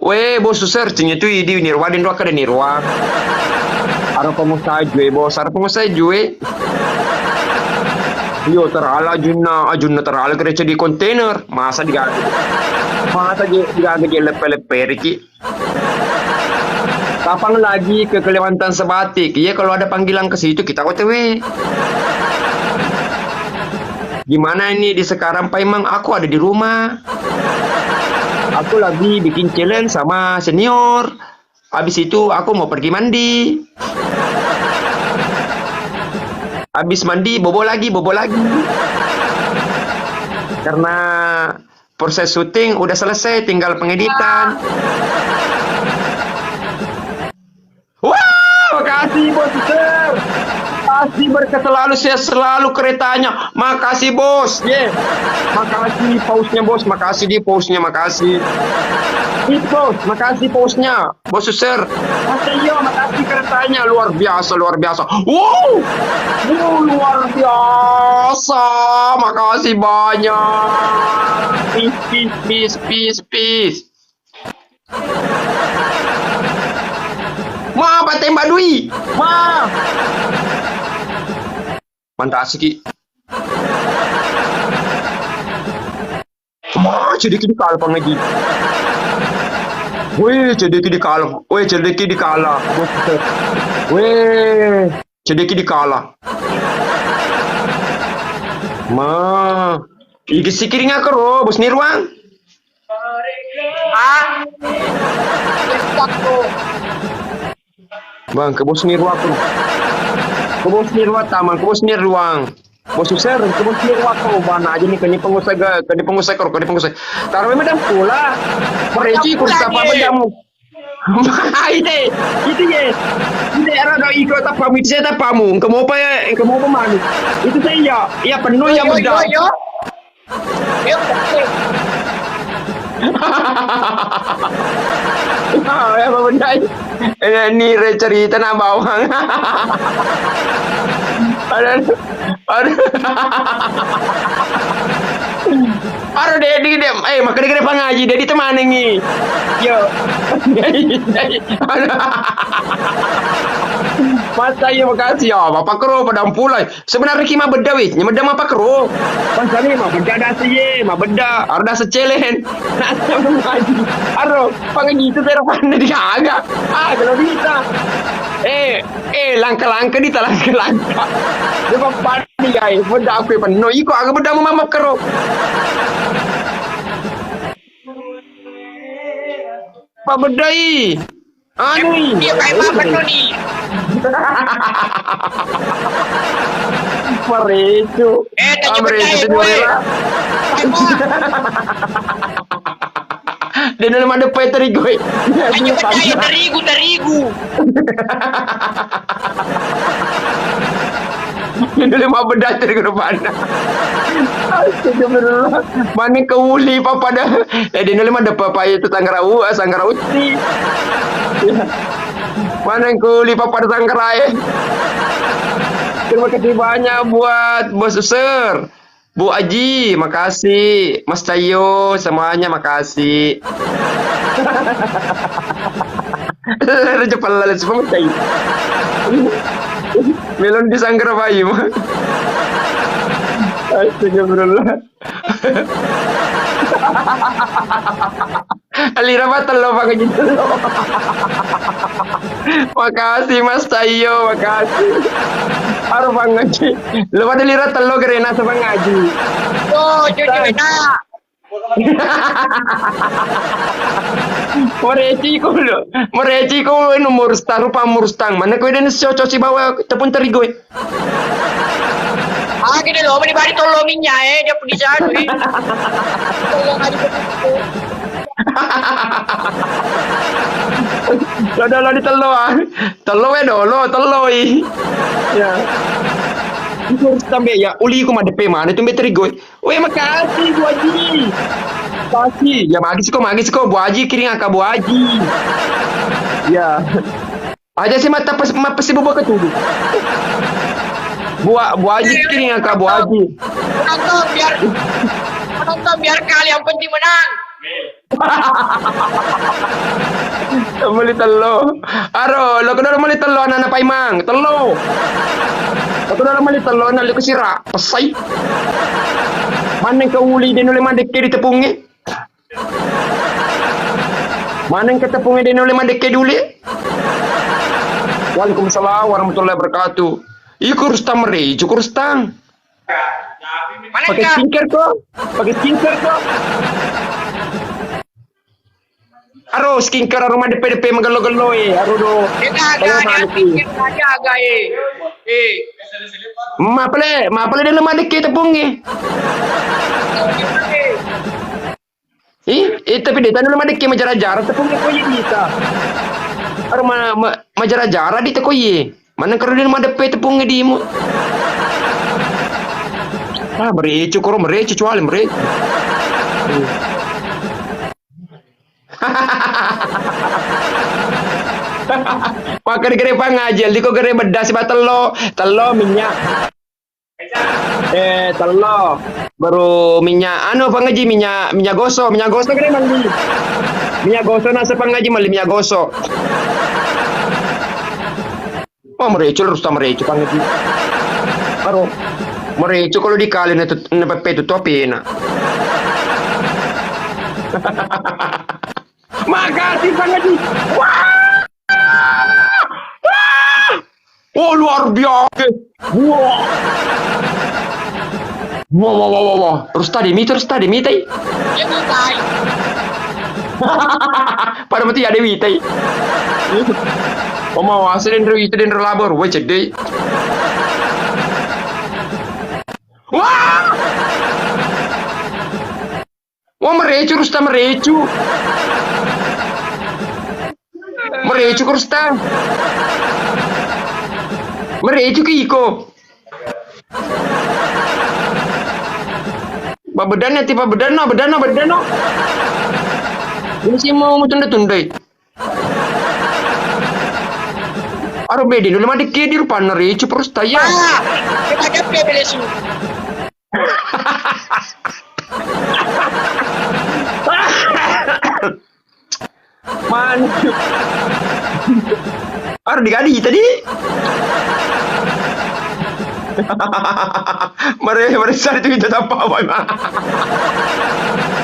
Weh, bos, searching itu idi Nirwa, den doa kada Nirwa. Aro pengusaha jue, bos, aro pengusaha jue. Iyo, terala ajunna, ajunna terala gereja di kontainer. Masa digaga? Masa je digaga je leppe-leppe riki? Kapan lagi ke Kalimantan Sebatik? Iya, kalau ada panggilan ke situ, kita O T W. Gimana ini di sekarang, Paimeng? Aku ada di rumah. Aku lagi bikin challenge sama senior. Habis itu aku mau pergi mandi. Habis mandi, bobo lagi, bobo lagi. Karena proses syuting udah selesai, tinggal pengeditan. Wah, makasih, Bos Suser. Makasih, berkah selalu, sehat selalu keretanya. Makasih, Bos. Ye. Makasih pausnya, Bos. Makasih di pausnya, makasih. Itu, Bos. Makasih pausnya, Bos Suser. Mas Tio, makasih keretanya. Luar biasa, luar biasa. Wow. Wow, luar biasa. Makasih banyak. Peace, peace, peace, peace, peace. Ma, patembak dui. Ma. Mantasiki. Ma, jadi kini kalau pengaji. Weh, cedeki dikala. Weh, cedeki dikala. Weh, cedeki dikala. Ma, iki sikiring aku ro, Bos Nirwang. Ah? Bang, ke Bos Nirwang. Ke Bos Nirwang, tamang, ke Bos Nirwang. Bos User, ke Bos Nirwang, bana aja nih, kene pengusaha, kene pengusaha, kene pengusaha. Taruh memang dah pula. Pereci, ku sapa bedamu? Ite, itu ye. Ite, ero do iko tapamu, itu saya tapamu. Engka mau apa ya? Engka mau apa manu? Itu saya ya. Ya penuh ya, yo, yo, bedak. Yo. Yo, oke. Ah, ya, apa bedak? Ini, ini re cerita na bawang. Ada. Aduh. Aduh, Dedi, Dedi. Eh, makanya kena pangaji, Dedi temanengi. Yo. Aduh. Masa iya makasih ya, Bapak Kero pada pulai. Sebenarnya ki mabedda wis, nyamedda mapakro. Pansani mabedda dasa ye, mabedda, aro dasa celen. Nasa mengaji. Aro, pangaji itu tera panna digaga. Ah, kalau bisa. Eh, eh, langka-langka di talangka-langka. Dia papan ya, eh, bedda aku ya penuh. Iko aga bedda mau mama kero. Pak bedai. Anu, iya, kayak apa tuh nih? Pareco. Eh, tanya ah, pareco, bedai, gue. Dia dalam ada pay terigu. Tanya bedai, terigu, terigu. Dia dalam apa bedai terigu rupanya. Astagfirullah. Mana ke uli papa dah. Eh, dia dalam ada papa itu tanggarau, sanggarau. Mana yang kuli papan sangkrai? Terima kasih banyak buat Bos User. Bu Aji, makasih. Mas Cayo, semuanya makasih. Raja Pallala, semua Mas Cayo. Melon di Sanggar Bayu. Astagfirullah. Alira matello pangaji tello. Makasih Mas Tayo, makasih. Aro pangaji. Lo pada lira tello gerena sepangaji. Yo, cucu enak. Mereci ko lo. Mereci ko nomor star rupa murstang. Mana ko den cocok si bawa tepung terigu. Ah, gede lo, meni bari tollo minnya, eh, dia pergi sana, eh. Tollo aja. Lo dolo di tello, ah. Tello we dolo, tello i. Ya. Itu harus tambah ya, uli ku madepe mana itu terigu. We, makasih, Bu Haji. Makasih. Ya, magi siko, magi siko, Bu Haji, kiring aka Bu Haji. Ya. Aja si mata pes-, mapesi bubu ketudu. Buah, buah aji kiri yang kak buah aji. Penonton biar, penonton biar kali yang penting menang. Meli tello. Aro, lo kedua meli tello anak-anak paimang. Tello. Lo kedua meli tello anak liku sira. Pesai. Mana ke uli dia nule mandek di tepungnya. Maneng ke tepungnya dia nule madekke dulu. Waalaikumsalam warahmatullahi wabarakatuh. Iku Rustam Rejo, ku Rustam. Pakai skincare kok? Pakai skincare kok? Aro skincare aro madeppe-deppe magello-gello e, aro do. Kita agak ya, skincare aja agak e. Eh. Mapale, mapale dia lemah dikit tepungnya. Ih, eh, tapi de tanu madekke majara-jara tepung ko iye bisa. Aro ma-, ma-, majara-jara di teko iye. Mana karo de madeppe tepung di mu. Ah, merecu koro merecu cuali merecu. Maka gere pangaji, liko gere bedas ba tello, tello minyak. Eh, tello. Baru minyak, anu, pangaji minyak, minyak gosok, minyak gosok kan mandi. Minyak gosok nasa pangaji mali minyak gosok. Oh, mereco, harus tak mereco pangaji. Baru mereco kalau dikali na tut-, na pepe tu topi na. Makasih Pak Haji. Wah! Wah! Oh, luar biasa. Wah. Wah, wah, wah, wah, wah. Terus tadi, mi, terus tadi, mi, tai. Iya, mi, tai. Pada mati ada, mi, tai. Mama, wase denre wita denre labor. Wah, cedde. Wah! Wah, merecu, Rusta, merecu. Merecu, Rusta. Merecu ki iko. Pabedanna ti, pabedanna, bedanna, bedanna. Ini sih mau tunda-tundai. Aro bede dulu mah dikedi rupanna recu, Rusta, ya. Ah, kita gape belesu. Mantap. Aro digadi tadi. Mare, mare, sari tu kita tanpa apa, Bang?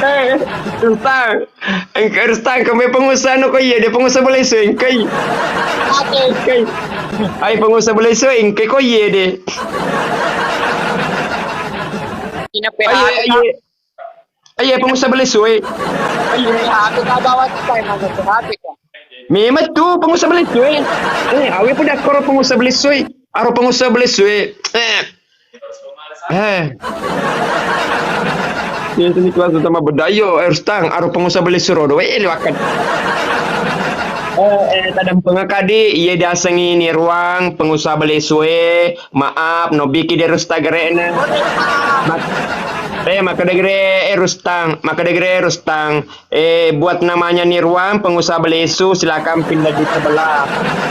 Eh, Rusta. Engka Rusta, engka mai pengusaha no ko iye de, pengusaha balesu engkai. Engkai. Ai pengusaha balesu engkai ko iye de. Ina P H P. Aye, aye. Aye, pengusaha balesu e. Aye. P H P ka bawa kita emang P H P ka. Memang tu pengusaha balesu e. Eh, awe pun dakoro pengusaha balesu e. Aro pengusaha balesu e. Eh. Eh. Iya, sini kelas utama bedayo, eh, Rustang, aro pengusaha balesu rodo, eh, liwakan. Eh, eh, tadampengakadi, iye diasengi Nirwang, pengusaha balesu e, maaf, nobiki de Rustang gere'na. Mak-, eh, makkeda gere, eh, Rustang, makkeda gere, Rustang. Eh, buat namanya Nirwang, pengusaha balesu, silakan pindah di sebelah.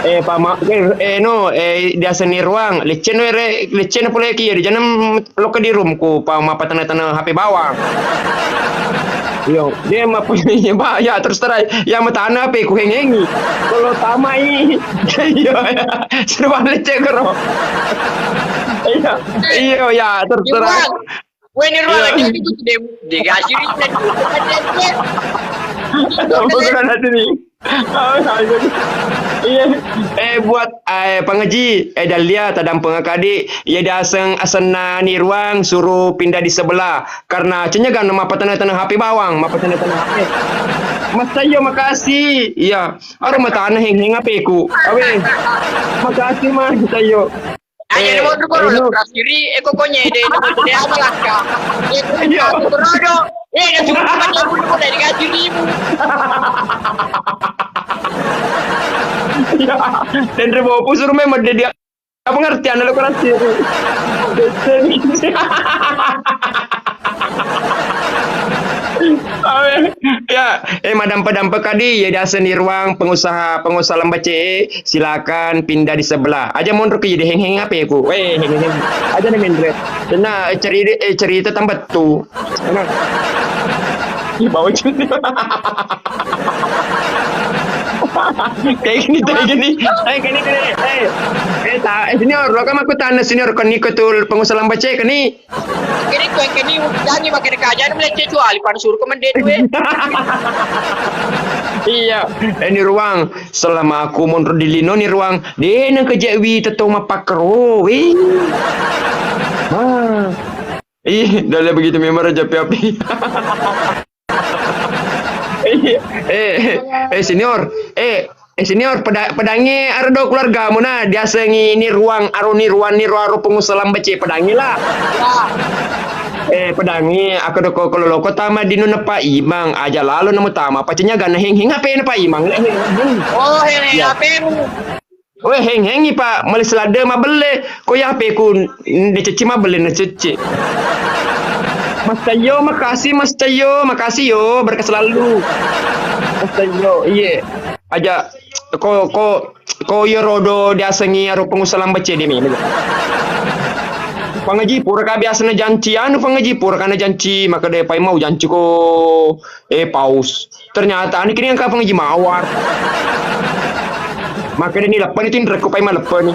Eh, pama-, eh, eh, no, eh, diaseng Nirwang, leceno ere, leceno pole ki, ya, di jana, mm, loka di room ku, pa mapatana-tana H P bawang. Yo, dia map-, ya, ba-, ya, terus terang, ya, matana H P ku hengengi. Kalau tamai, iya, ya, sudah balik cek, bro. Iya, iya, ya, terus terang. Nirwang. Weh, Nirwang, iya. Jadi ku tidak digaji ri, dan bukan hati ni. Iya. Eh, buat, eh, Pangaji, eh, Dahlia, tadampengakadi, iya diaseng asenna Nirwang, suruh pindah di sebelah. Karena cenyaga no mapatana-tana H P bawang, mapatana-tana H P. Mas Cahyo, makasih. Iya. Aro matana heng-heng H P ku. Awe. Makasih, Mas Cahyo. Aja, eh, mau terus, eh, lu, terus kiri, eh, kokonya, eh, deh, deh, apa, langka? Eh, iya. Terus, eh, udah cuma, cuma dia bulu, udah digaji ribu. Iya. Dan rebo pusur memang dia, dia pengertian lo kelas kiri. Awe. Ya, eh, madampe-dampe kadi, ya, diaseng Nirwang, pengusaha, pengusaha lambace, silakan pindah di sebelah. Aja monro ke jadi heng-heng H P ku. Weh, heng-heng. Aja nih, Mendret. Tenang, eh, cerita, eh, cerita tambah tu. Tenang. Ih, bau cerita. Kayak gini, kayak gini. Eh, kayak gini, kayak gini. Eh, eh, ta-, eh, senior, lo kan aku tanya senior, kan ni ketul pengusaha lambace, kan ni? Kini kue kini janji makan kerja, meleceh cuali, pan suruh ke mendek duit. Iya, eh, Nirwang, selama aku monro di lino, Nirwang, de nengka jewi tettong mappakkerowe. Wah. Ih, Dahlia begitu memang raja api-api. Iya, eh, eh, senior, eh, eh, senior, peda-, pedangi aro do keluargamu na, diasengi Nirwang, aro Nirwang, Nirwang, aro pengusaha lambace, pedangi lah. Eh, pedangi, aku do ko, kalau loko tama di nuna Pak Imang, aja lalo nemu tama, pacenya gana heng-heng H P na Pak Imang, heng-heng. Oh, heng-heng. Iya. H P mu. Weh, heng-hengi, Pak. Male selade mabelle. Ko ya H P ku, n-, dececci mabelle, nececci. Mas Cahyo, makasih, Mas Cahyo. Makasih, yo. Berkah selalu. Mas Cahyo, iye. Aja, ko, ko, ko iya rodo diasengi aro pengusaha lambace di mene. Pangaji, pura ka biasa na janci, anu, Pangaji, pura ka na janci, maka de pai mau janci ko, eh, paus. Ternyata ani kini engka Pangaji mawar. Makanya ni leppe ni tinrekku pai maleppe ni.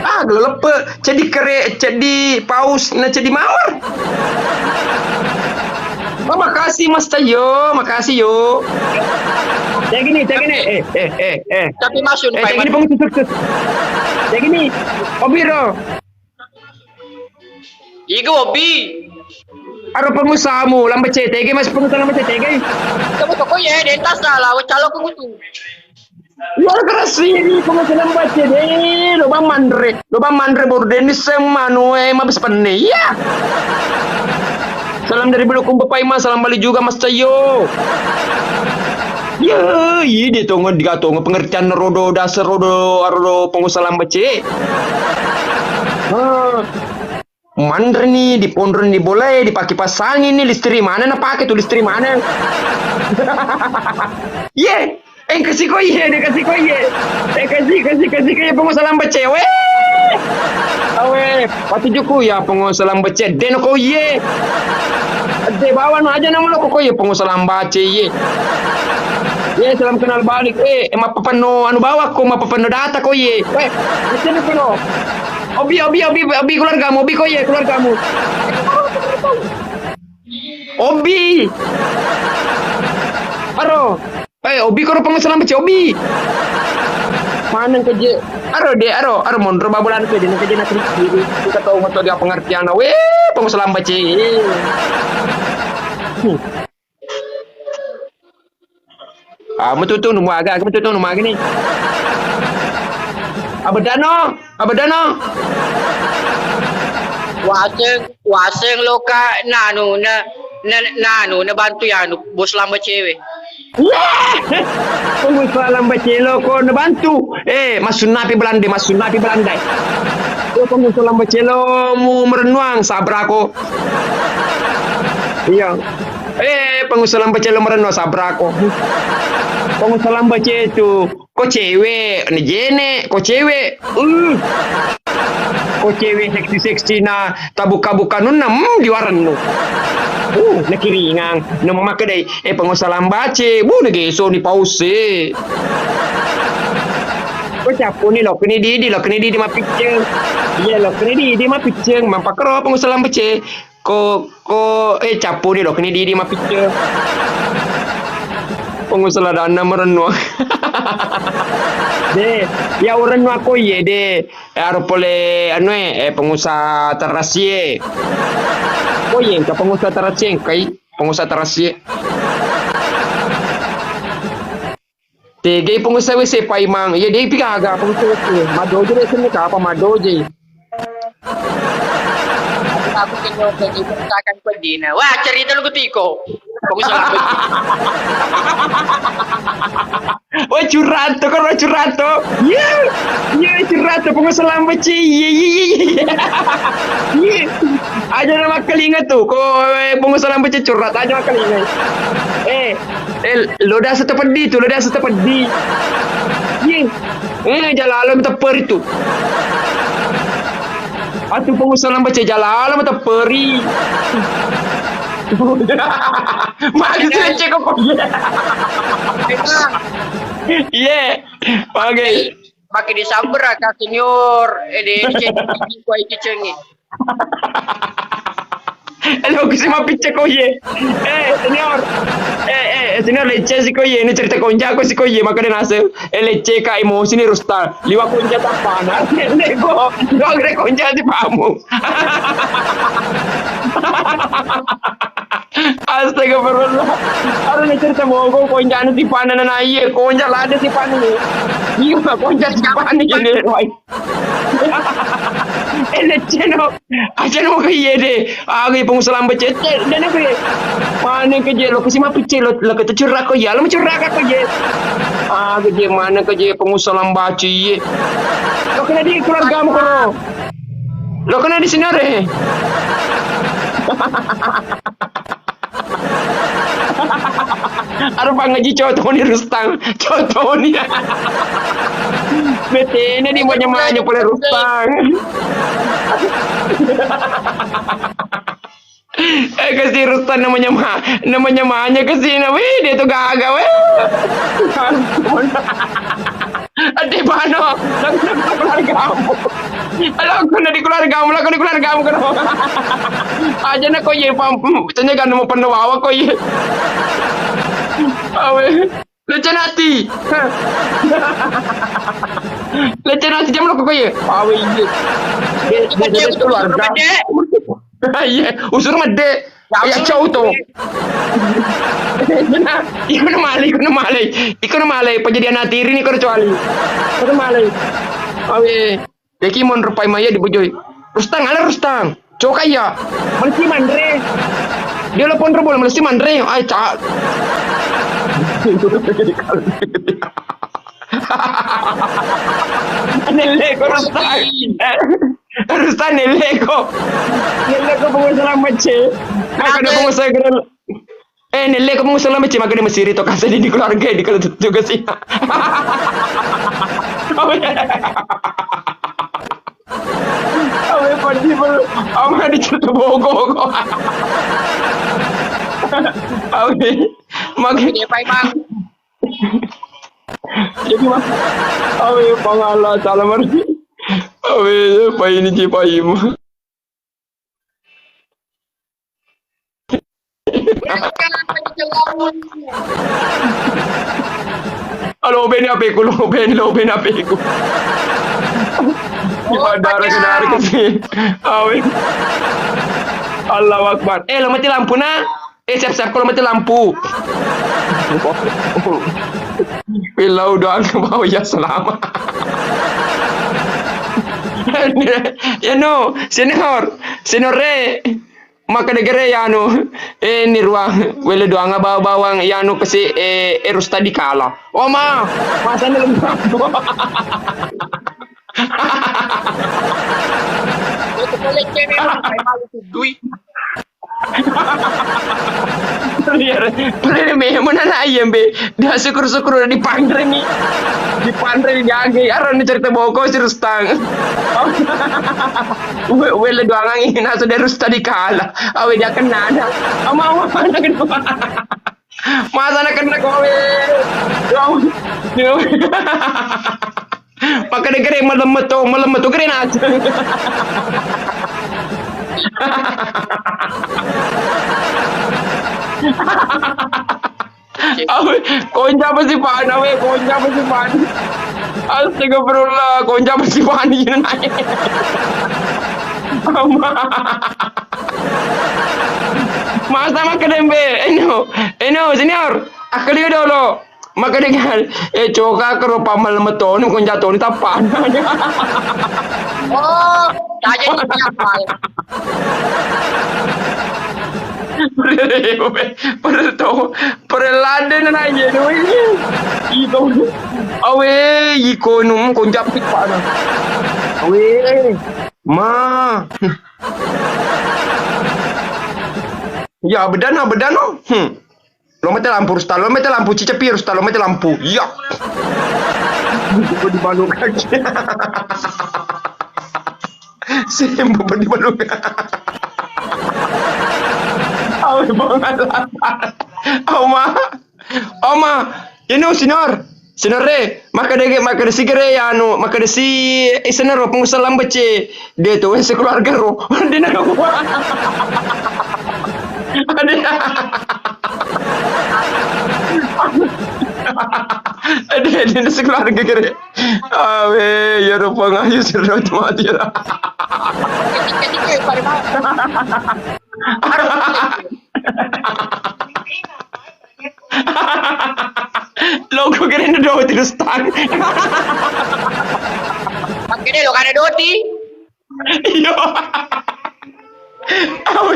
Ah, gelo leppe. Jadi kere, jadi paus, na jadi mawar. Oh, makasih, Mas Tayo, makasih, yo. Cek gini, cek gini. Eh, eh, eh, eh. Tapi masuk, eh, cek gini, pengusaha sukses. Cek gini, Obi ro. Iga Obi. Aro pengusahamu, lamba C T G, Mas, pengusaha lamba C T G. Kamu toko ya, denta salah, calo aku butuh. Luar biasa ini pengusaha lamba C D, lo bang manre, lo bang manre baru Dennis yang manu, eh, mabes penne, iya. Salam dari Bulukumba Paima, salam balik juga Mas Cayo. Ya, iya dia tongo, diga tongo pengertian rodo, dasar rodo, rodo pengusaha lamba C. Ah. Manreni, diponroni bolae, dipake pasangini, listrik mana napake tu, listrik mana? Ye, engka siko iye, de kasi ko iye. Eh, kasi, kasi, kasi ko iye, pengusaha lamba C, weh. Awe, patujuku ya pengusaha lamba C, deno ko iye. De bawa no aja nama lo ko iye, pengusaha lamba C iye. Ye, salam kenal balik. Eh, mappapanno anu bawa ko, mappapanno data ko iye. Weh, itu no. Obi, Obi, Obi, Obi, keluargamu, Obi, ko iye, keluargamu. Obi. Aro. Eh, Obi, koro pengusaha lamba C, Obi. Maneng keje. Aro, de, aro, aro, monro babulan keje, keje nak diri. Kita tahu motor dia pengertian. Weh, pengusaha lamba C. Hmm. Ah, metutu nu maga, metutu nu maga ni. Abedano, abedano. Waseng, waseng loka nanu na, na, nanu na bantu yanu bos lamba cewe. Wah! Pengusaha lamba celo ko na bantu. Eh, masunnapi Belanda, masunnapi Belanda. Yo pengusaha lamba celo mu merennuang sabrako. Iya. Eh, pengusaha lamba celo merenno sabrako. Pengusaha lamba cetu, ko cewek, ni jene, ko cewek. Uh. Ko cewek seksi-seksi na tabuka-buka nunna, hmm, diwarennu. Uh, nakiringang, na mamakkedai, eh, pengusaha lamba ce, bu, nageso ni pause. Ko cappu ni, lo kene didi, lo kene didi mapicceng. Iya, lo kene didi mapicceng, mampakero pengusaha lamba ce. Ko, ko, eh, cappu ni lo kene didi mapicce. Pengusaha ladanna merennu. De, ya urennu ako iye de. Eh, aro pole anu e, eh, pengusaha terasi e. Oh iye, engka pengusaha terasi e, engkai pengusaha terasi e. Tegei pengusaha W C paimang. Iya, dei pi gaga pengusaha W C. Madoje deh seni kapa madoje. Aku, aku kenyot lagi, ceritakan pedina. Wah, cerita lu ketiko. Pengusaha lamba C. Wah, curhat tuh, kan wah, curhat tuh. Iya. Iya, curhat tuh, pengusaha lamba C. Iya, iya, iya, iya. Iya. Aja nama kelinga tuh. Ko, eh, pengusaha lamba C curhat aja nama kelinga. Eh, Eh, lo dasa tapeddi tu, lo dasa tapeddi. Ye. Eh, jalalo matapperi tu. Atu pengusaha lamba C jalalo matapperi. Maju tu cek kok. Ye. Oke. Pakai disabar, Kak Senior. Eh, di cek kuai kicengi. Eh, lo kusi mapicceko ye. Eh, senior. Eh, eh, senior, lecce si ko ye. Ini cerita konjaku si ko ye. Maka dia nasib. Eh, lecce ka emosi ni Rustal. Liwa konja tapana. Neko. Liwa gede konja di pamu. Astagfirullah. Aduh, ini cerita mogok konja ni tipana na iye. Konja lada tipana ni. Iya, konja tipana ni. Ini, wai. Eh, lecceno. Aja no ke iye de. Aga pengusaha lamba cete. Dana ke. Mana ke je lo kusi mapicceng lo, lo ke curhat ko ya, lo curhat ko ye. Aga je mana ke je pengusaha lamba cete. Lo kena di keluargamu koro. Lo kena di sini re. Aro pangaji cotoni Rustang, cotoni. Betene di manya-manya pole Rustang. Eh, kasi Rustang namanya ma-, namanya manya kasi na. Wih, dia tu gaga, weh. Ade bano, nang, nang, nang, kamu. Halo, kono di keluargamu, lo, kono di keluargamu, kono. Aja na ko ye, pam, tanya kan mau pernah wawa ko ye. Awe. Lecenati. Lecenati jam lo ko ye. Awe, iye. Dia, dia, dia keluarga. Iya, usur mede. Ya, cau to. Nah, iko na malai, iko na malai. Iko na malai, pajadian atiri ni ko kecuali. Iko na malai. Awe. Deki monro pai maya dibujoi. Rustang, ala Rustang. Coka iya. Melesi manre. Dia lo ponro bol melesi manre. Ai, ca. Nelle ko Rustang. Rustang nelle ko. Nelle ko pengusaha mece. Aku ada pengusaha gerel. Eh, nelle ko pengusaha mece, maka dia mesiri to kasa di keluarga di kalau tugas sih. Awe padi bel, ama dicerita bogo ko. Awe, magi. Iya, Pak Imam. Jadi, Mas, awe pangala salamar. Awe, Pak ini Cipaim. Halo, bene apeku, lo, bene, lo, bene apeku. Di bandara ke dari ke sini. Awe. Allahu Akbar. Eh, lo mati lampu, nah. Eh, siap-siap kalau mati lampu. Pilau doang ke bawah ya selama. Ya no, senior, senior re. Makkeda gere yanu, eh, nirua, wele doanga bawa-bawang yanu kesi, eh, erus tadi kala. Oh, ma, masana lembab. Dui. Iya, pura memang nana ayam be. Dia syukur-syukur dipanre ni. Dipanre ni jage. Arang cerita boko si Rustang. We-, wele doangang ina sudah Rustang dikala. Awe dia kena ada. Ama-ama anak kedua. Masa anak kena kowe. Doang. Makkeda gere malemmeto, malemmeto gere nase. Awe, konja apa sih Pak? Awe, konja apa sih Pak? Astagfirullah, konja apa sih Pak? Masa makkeda mbe? Eno, eno, senior. Akkeda dolo. Makkeda kan, eh, coka kero pamal metoni, konja toni tappana. Oh, taja ni apa? Perel to, perel lade na nanya doi. Iko, awe, iko num konja pippana. Awe, ma. Ya, bedana, bedano. Hmm. Lo mete lampu, Rusta, lo mete lampu, cicepi, Rusta, lo mete lampu. Iya. Gua dibalokaki. Sembo dibalokaki. Awe banget. Oma. Oma. Ino, Sinor. Sinor re. Makkeda ge, makkeda si gere anu, makkeda si isenaro pengusaha lambece. De to, sekeluarga ro. De na. Ade. Ade, ade, sekeluarga gere. Awe, ya rupa ngayu seru mati. Logo gere na doti, Rustan. Makkeda lo kana doti? Iya. Awe.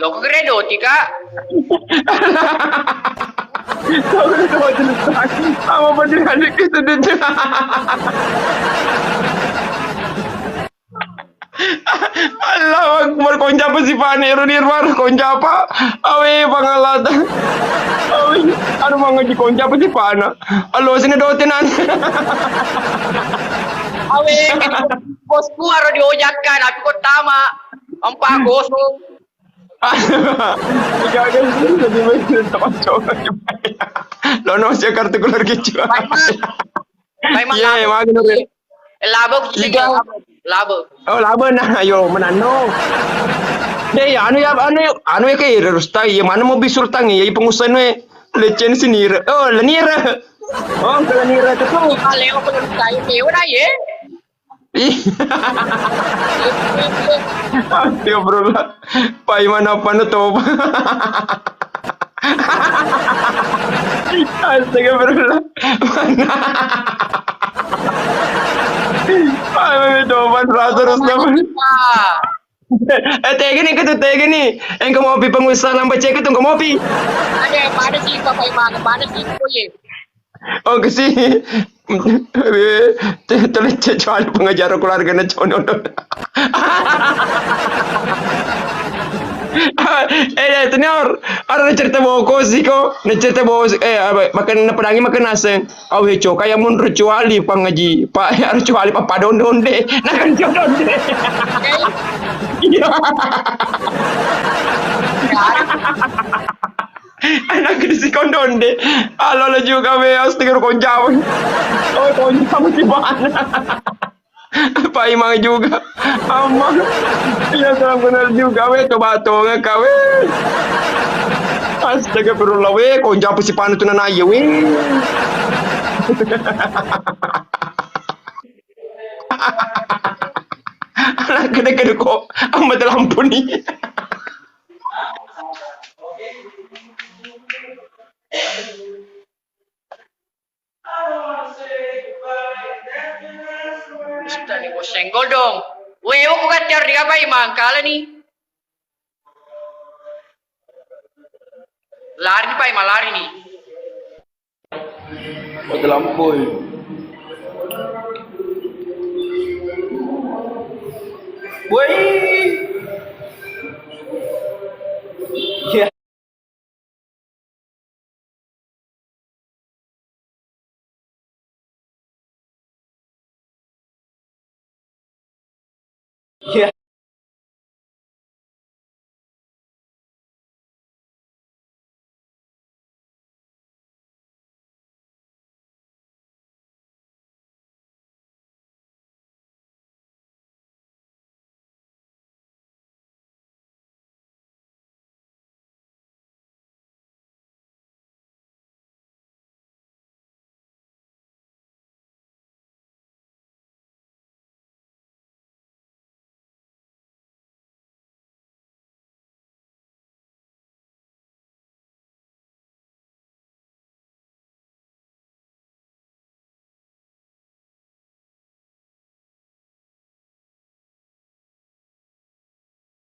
Lo ko gere doti, Kak? Logo gere doti, Rustan. Apa beneran kita doti? Allahu Akbar, konja apa sih, Pak? Nero, nero, konja apa? Awe, pangalata. Awe, aduh, mangaji konja apa sih, Pak? Alo, sini dotenan. Awe, bosku aro diojakkan, aku kok tama. Empat kosong. Tiga kali sini, jadi main sama cowok. Lo no, saya kartu keluar kecil. Baik, Mak. Baik, Mak. Iya, iya, Mak, bener, ya. Labok, iya. Iya. Labe. Oh, labe na, ayo menanno. Deh, ya, anu ya, anu ya, anu ya, kayak Rustai, ya, mana mau bisul tangi, ya, pengusaha nu, ya. Lecen sinire. Oh, lenire. Oh, ke lenire itu tuh. Kalau yang pengusaha itu, ya, udah, ya. Ih. Astagfirullah. Pak Iman, apa nu toba? Astagfirullah. Mana? Pak Iman, toba, rasa, rasa. Eh, tega ni, ketu tega ni. Engka mopi pengusaha lambat cek ketu, engka mopi. Ada, pada si Pak Iman, pada si Pak Iman. Oh, kesi. Te-, telecce cuali pengajar keluarga na cono. Eh, senior, ada cerita boko sih kok. Ada cerita boko, eh, apa, makan, napedangi makan nasi. Awe, coka yang mundur cuali pangaji. Pak, harus cuali papa dondonde. Nah, kan dondonde. Iya. Anak di sikondonde. Alo, alo juga, we, astagfirullah, konjau. Oh, konjau di mana? Pak Imang juga. Amma. Iya, salam kenal juga, we, coba tongeng, ka, we. Astagfirullah, we, konjau si panu tu nanaye, we. Anak gede-gede kok, amma lampu ni. Ustaz ni boseng godong. Weh, aku kacau di apa, Imang? Kalah ni. Lari ni, Pak Imang, lari ni. Mate lampoi. Woi. Iya. Iya.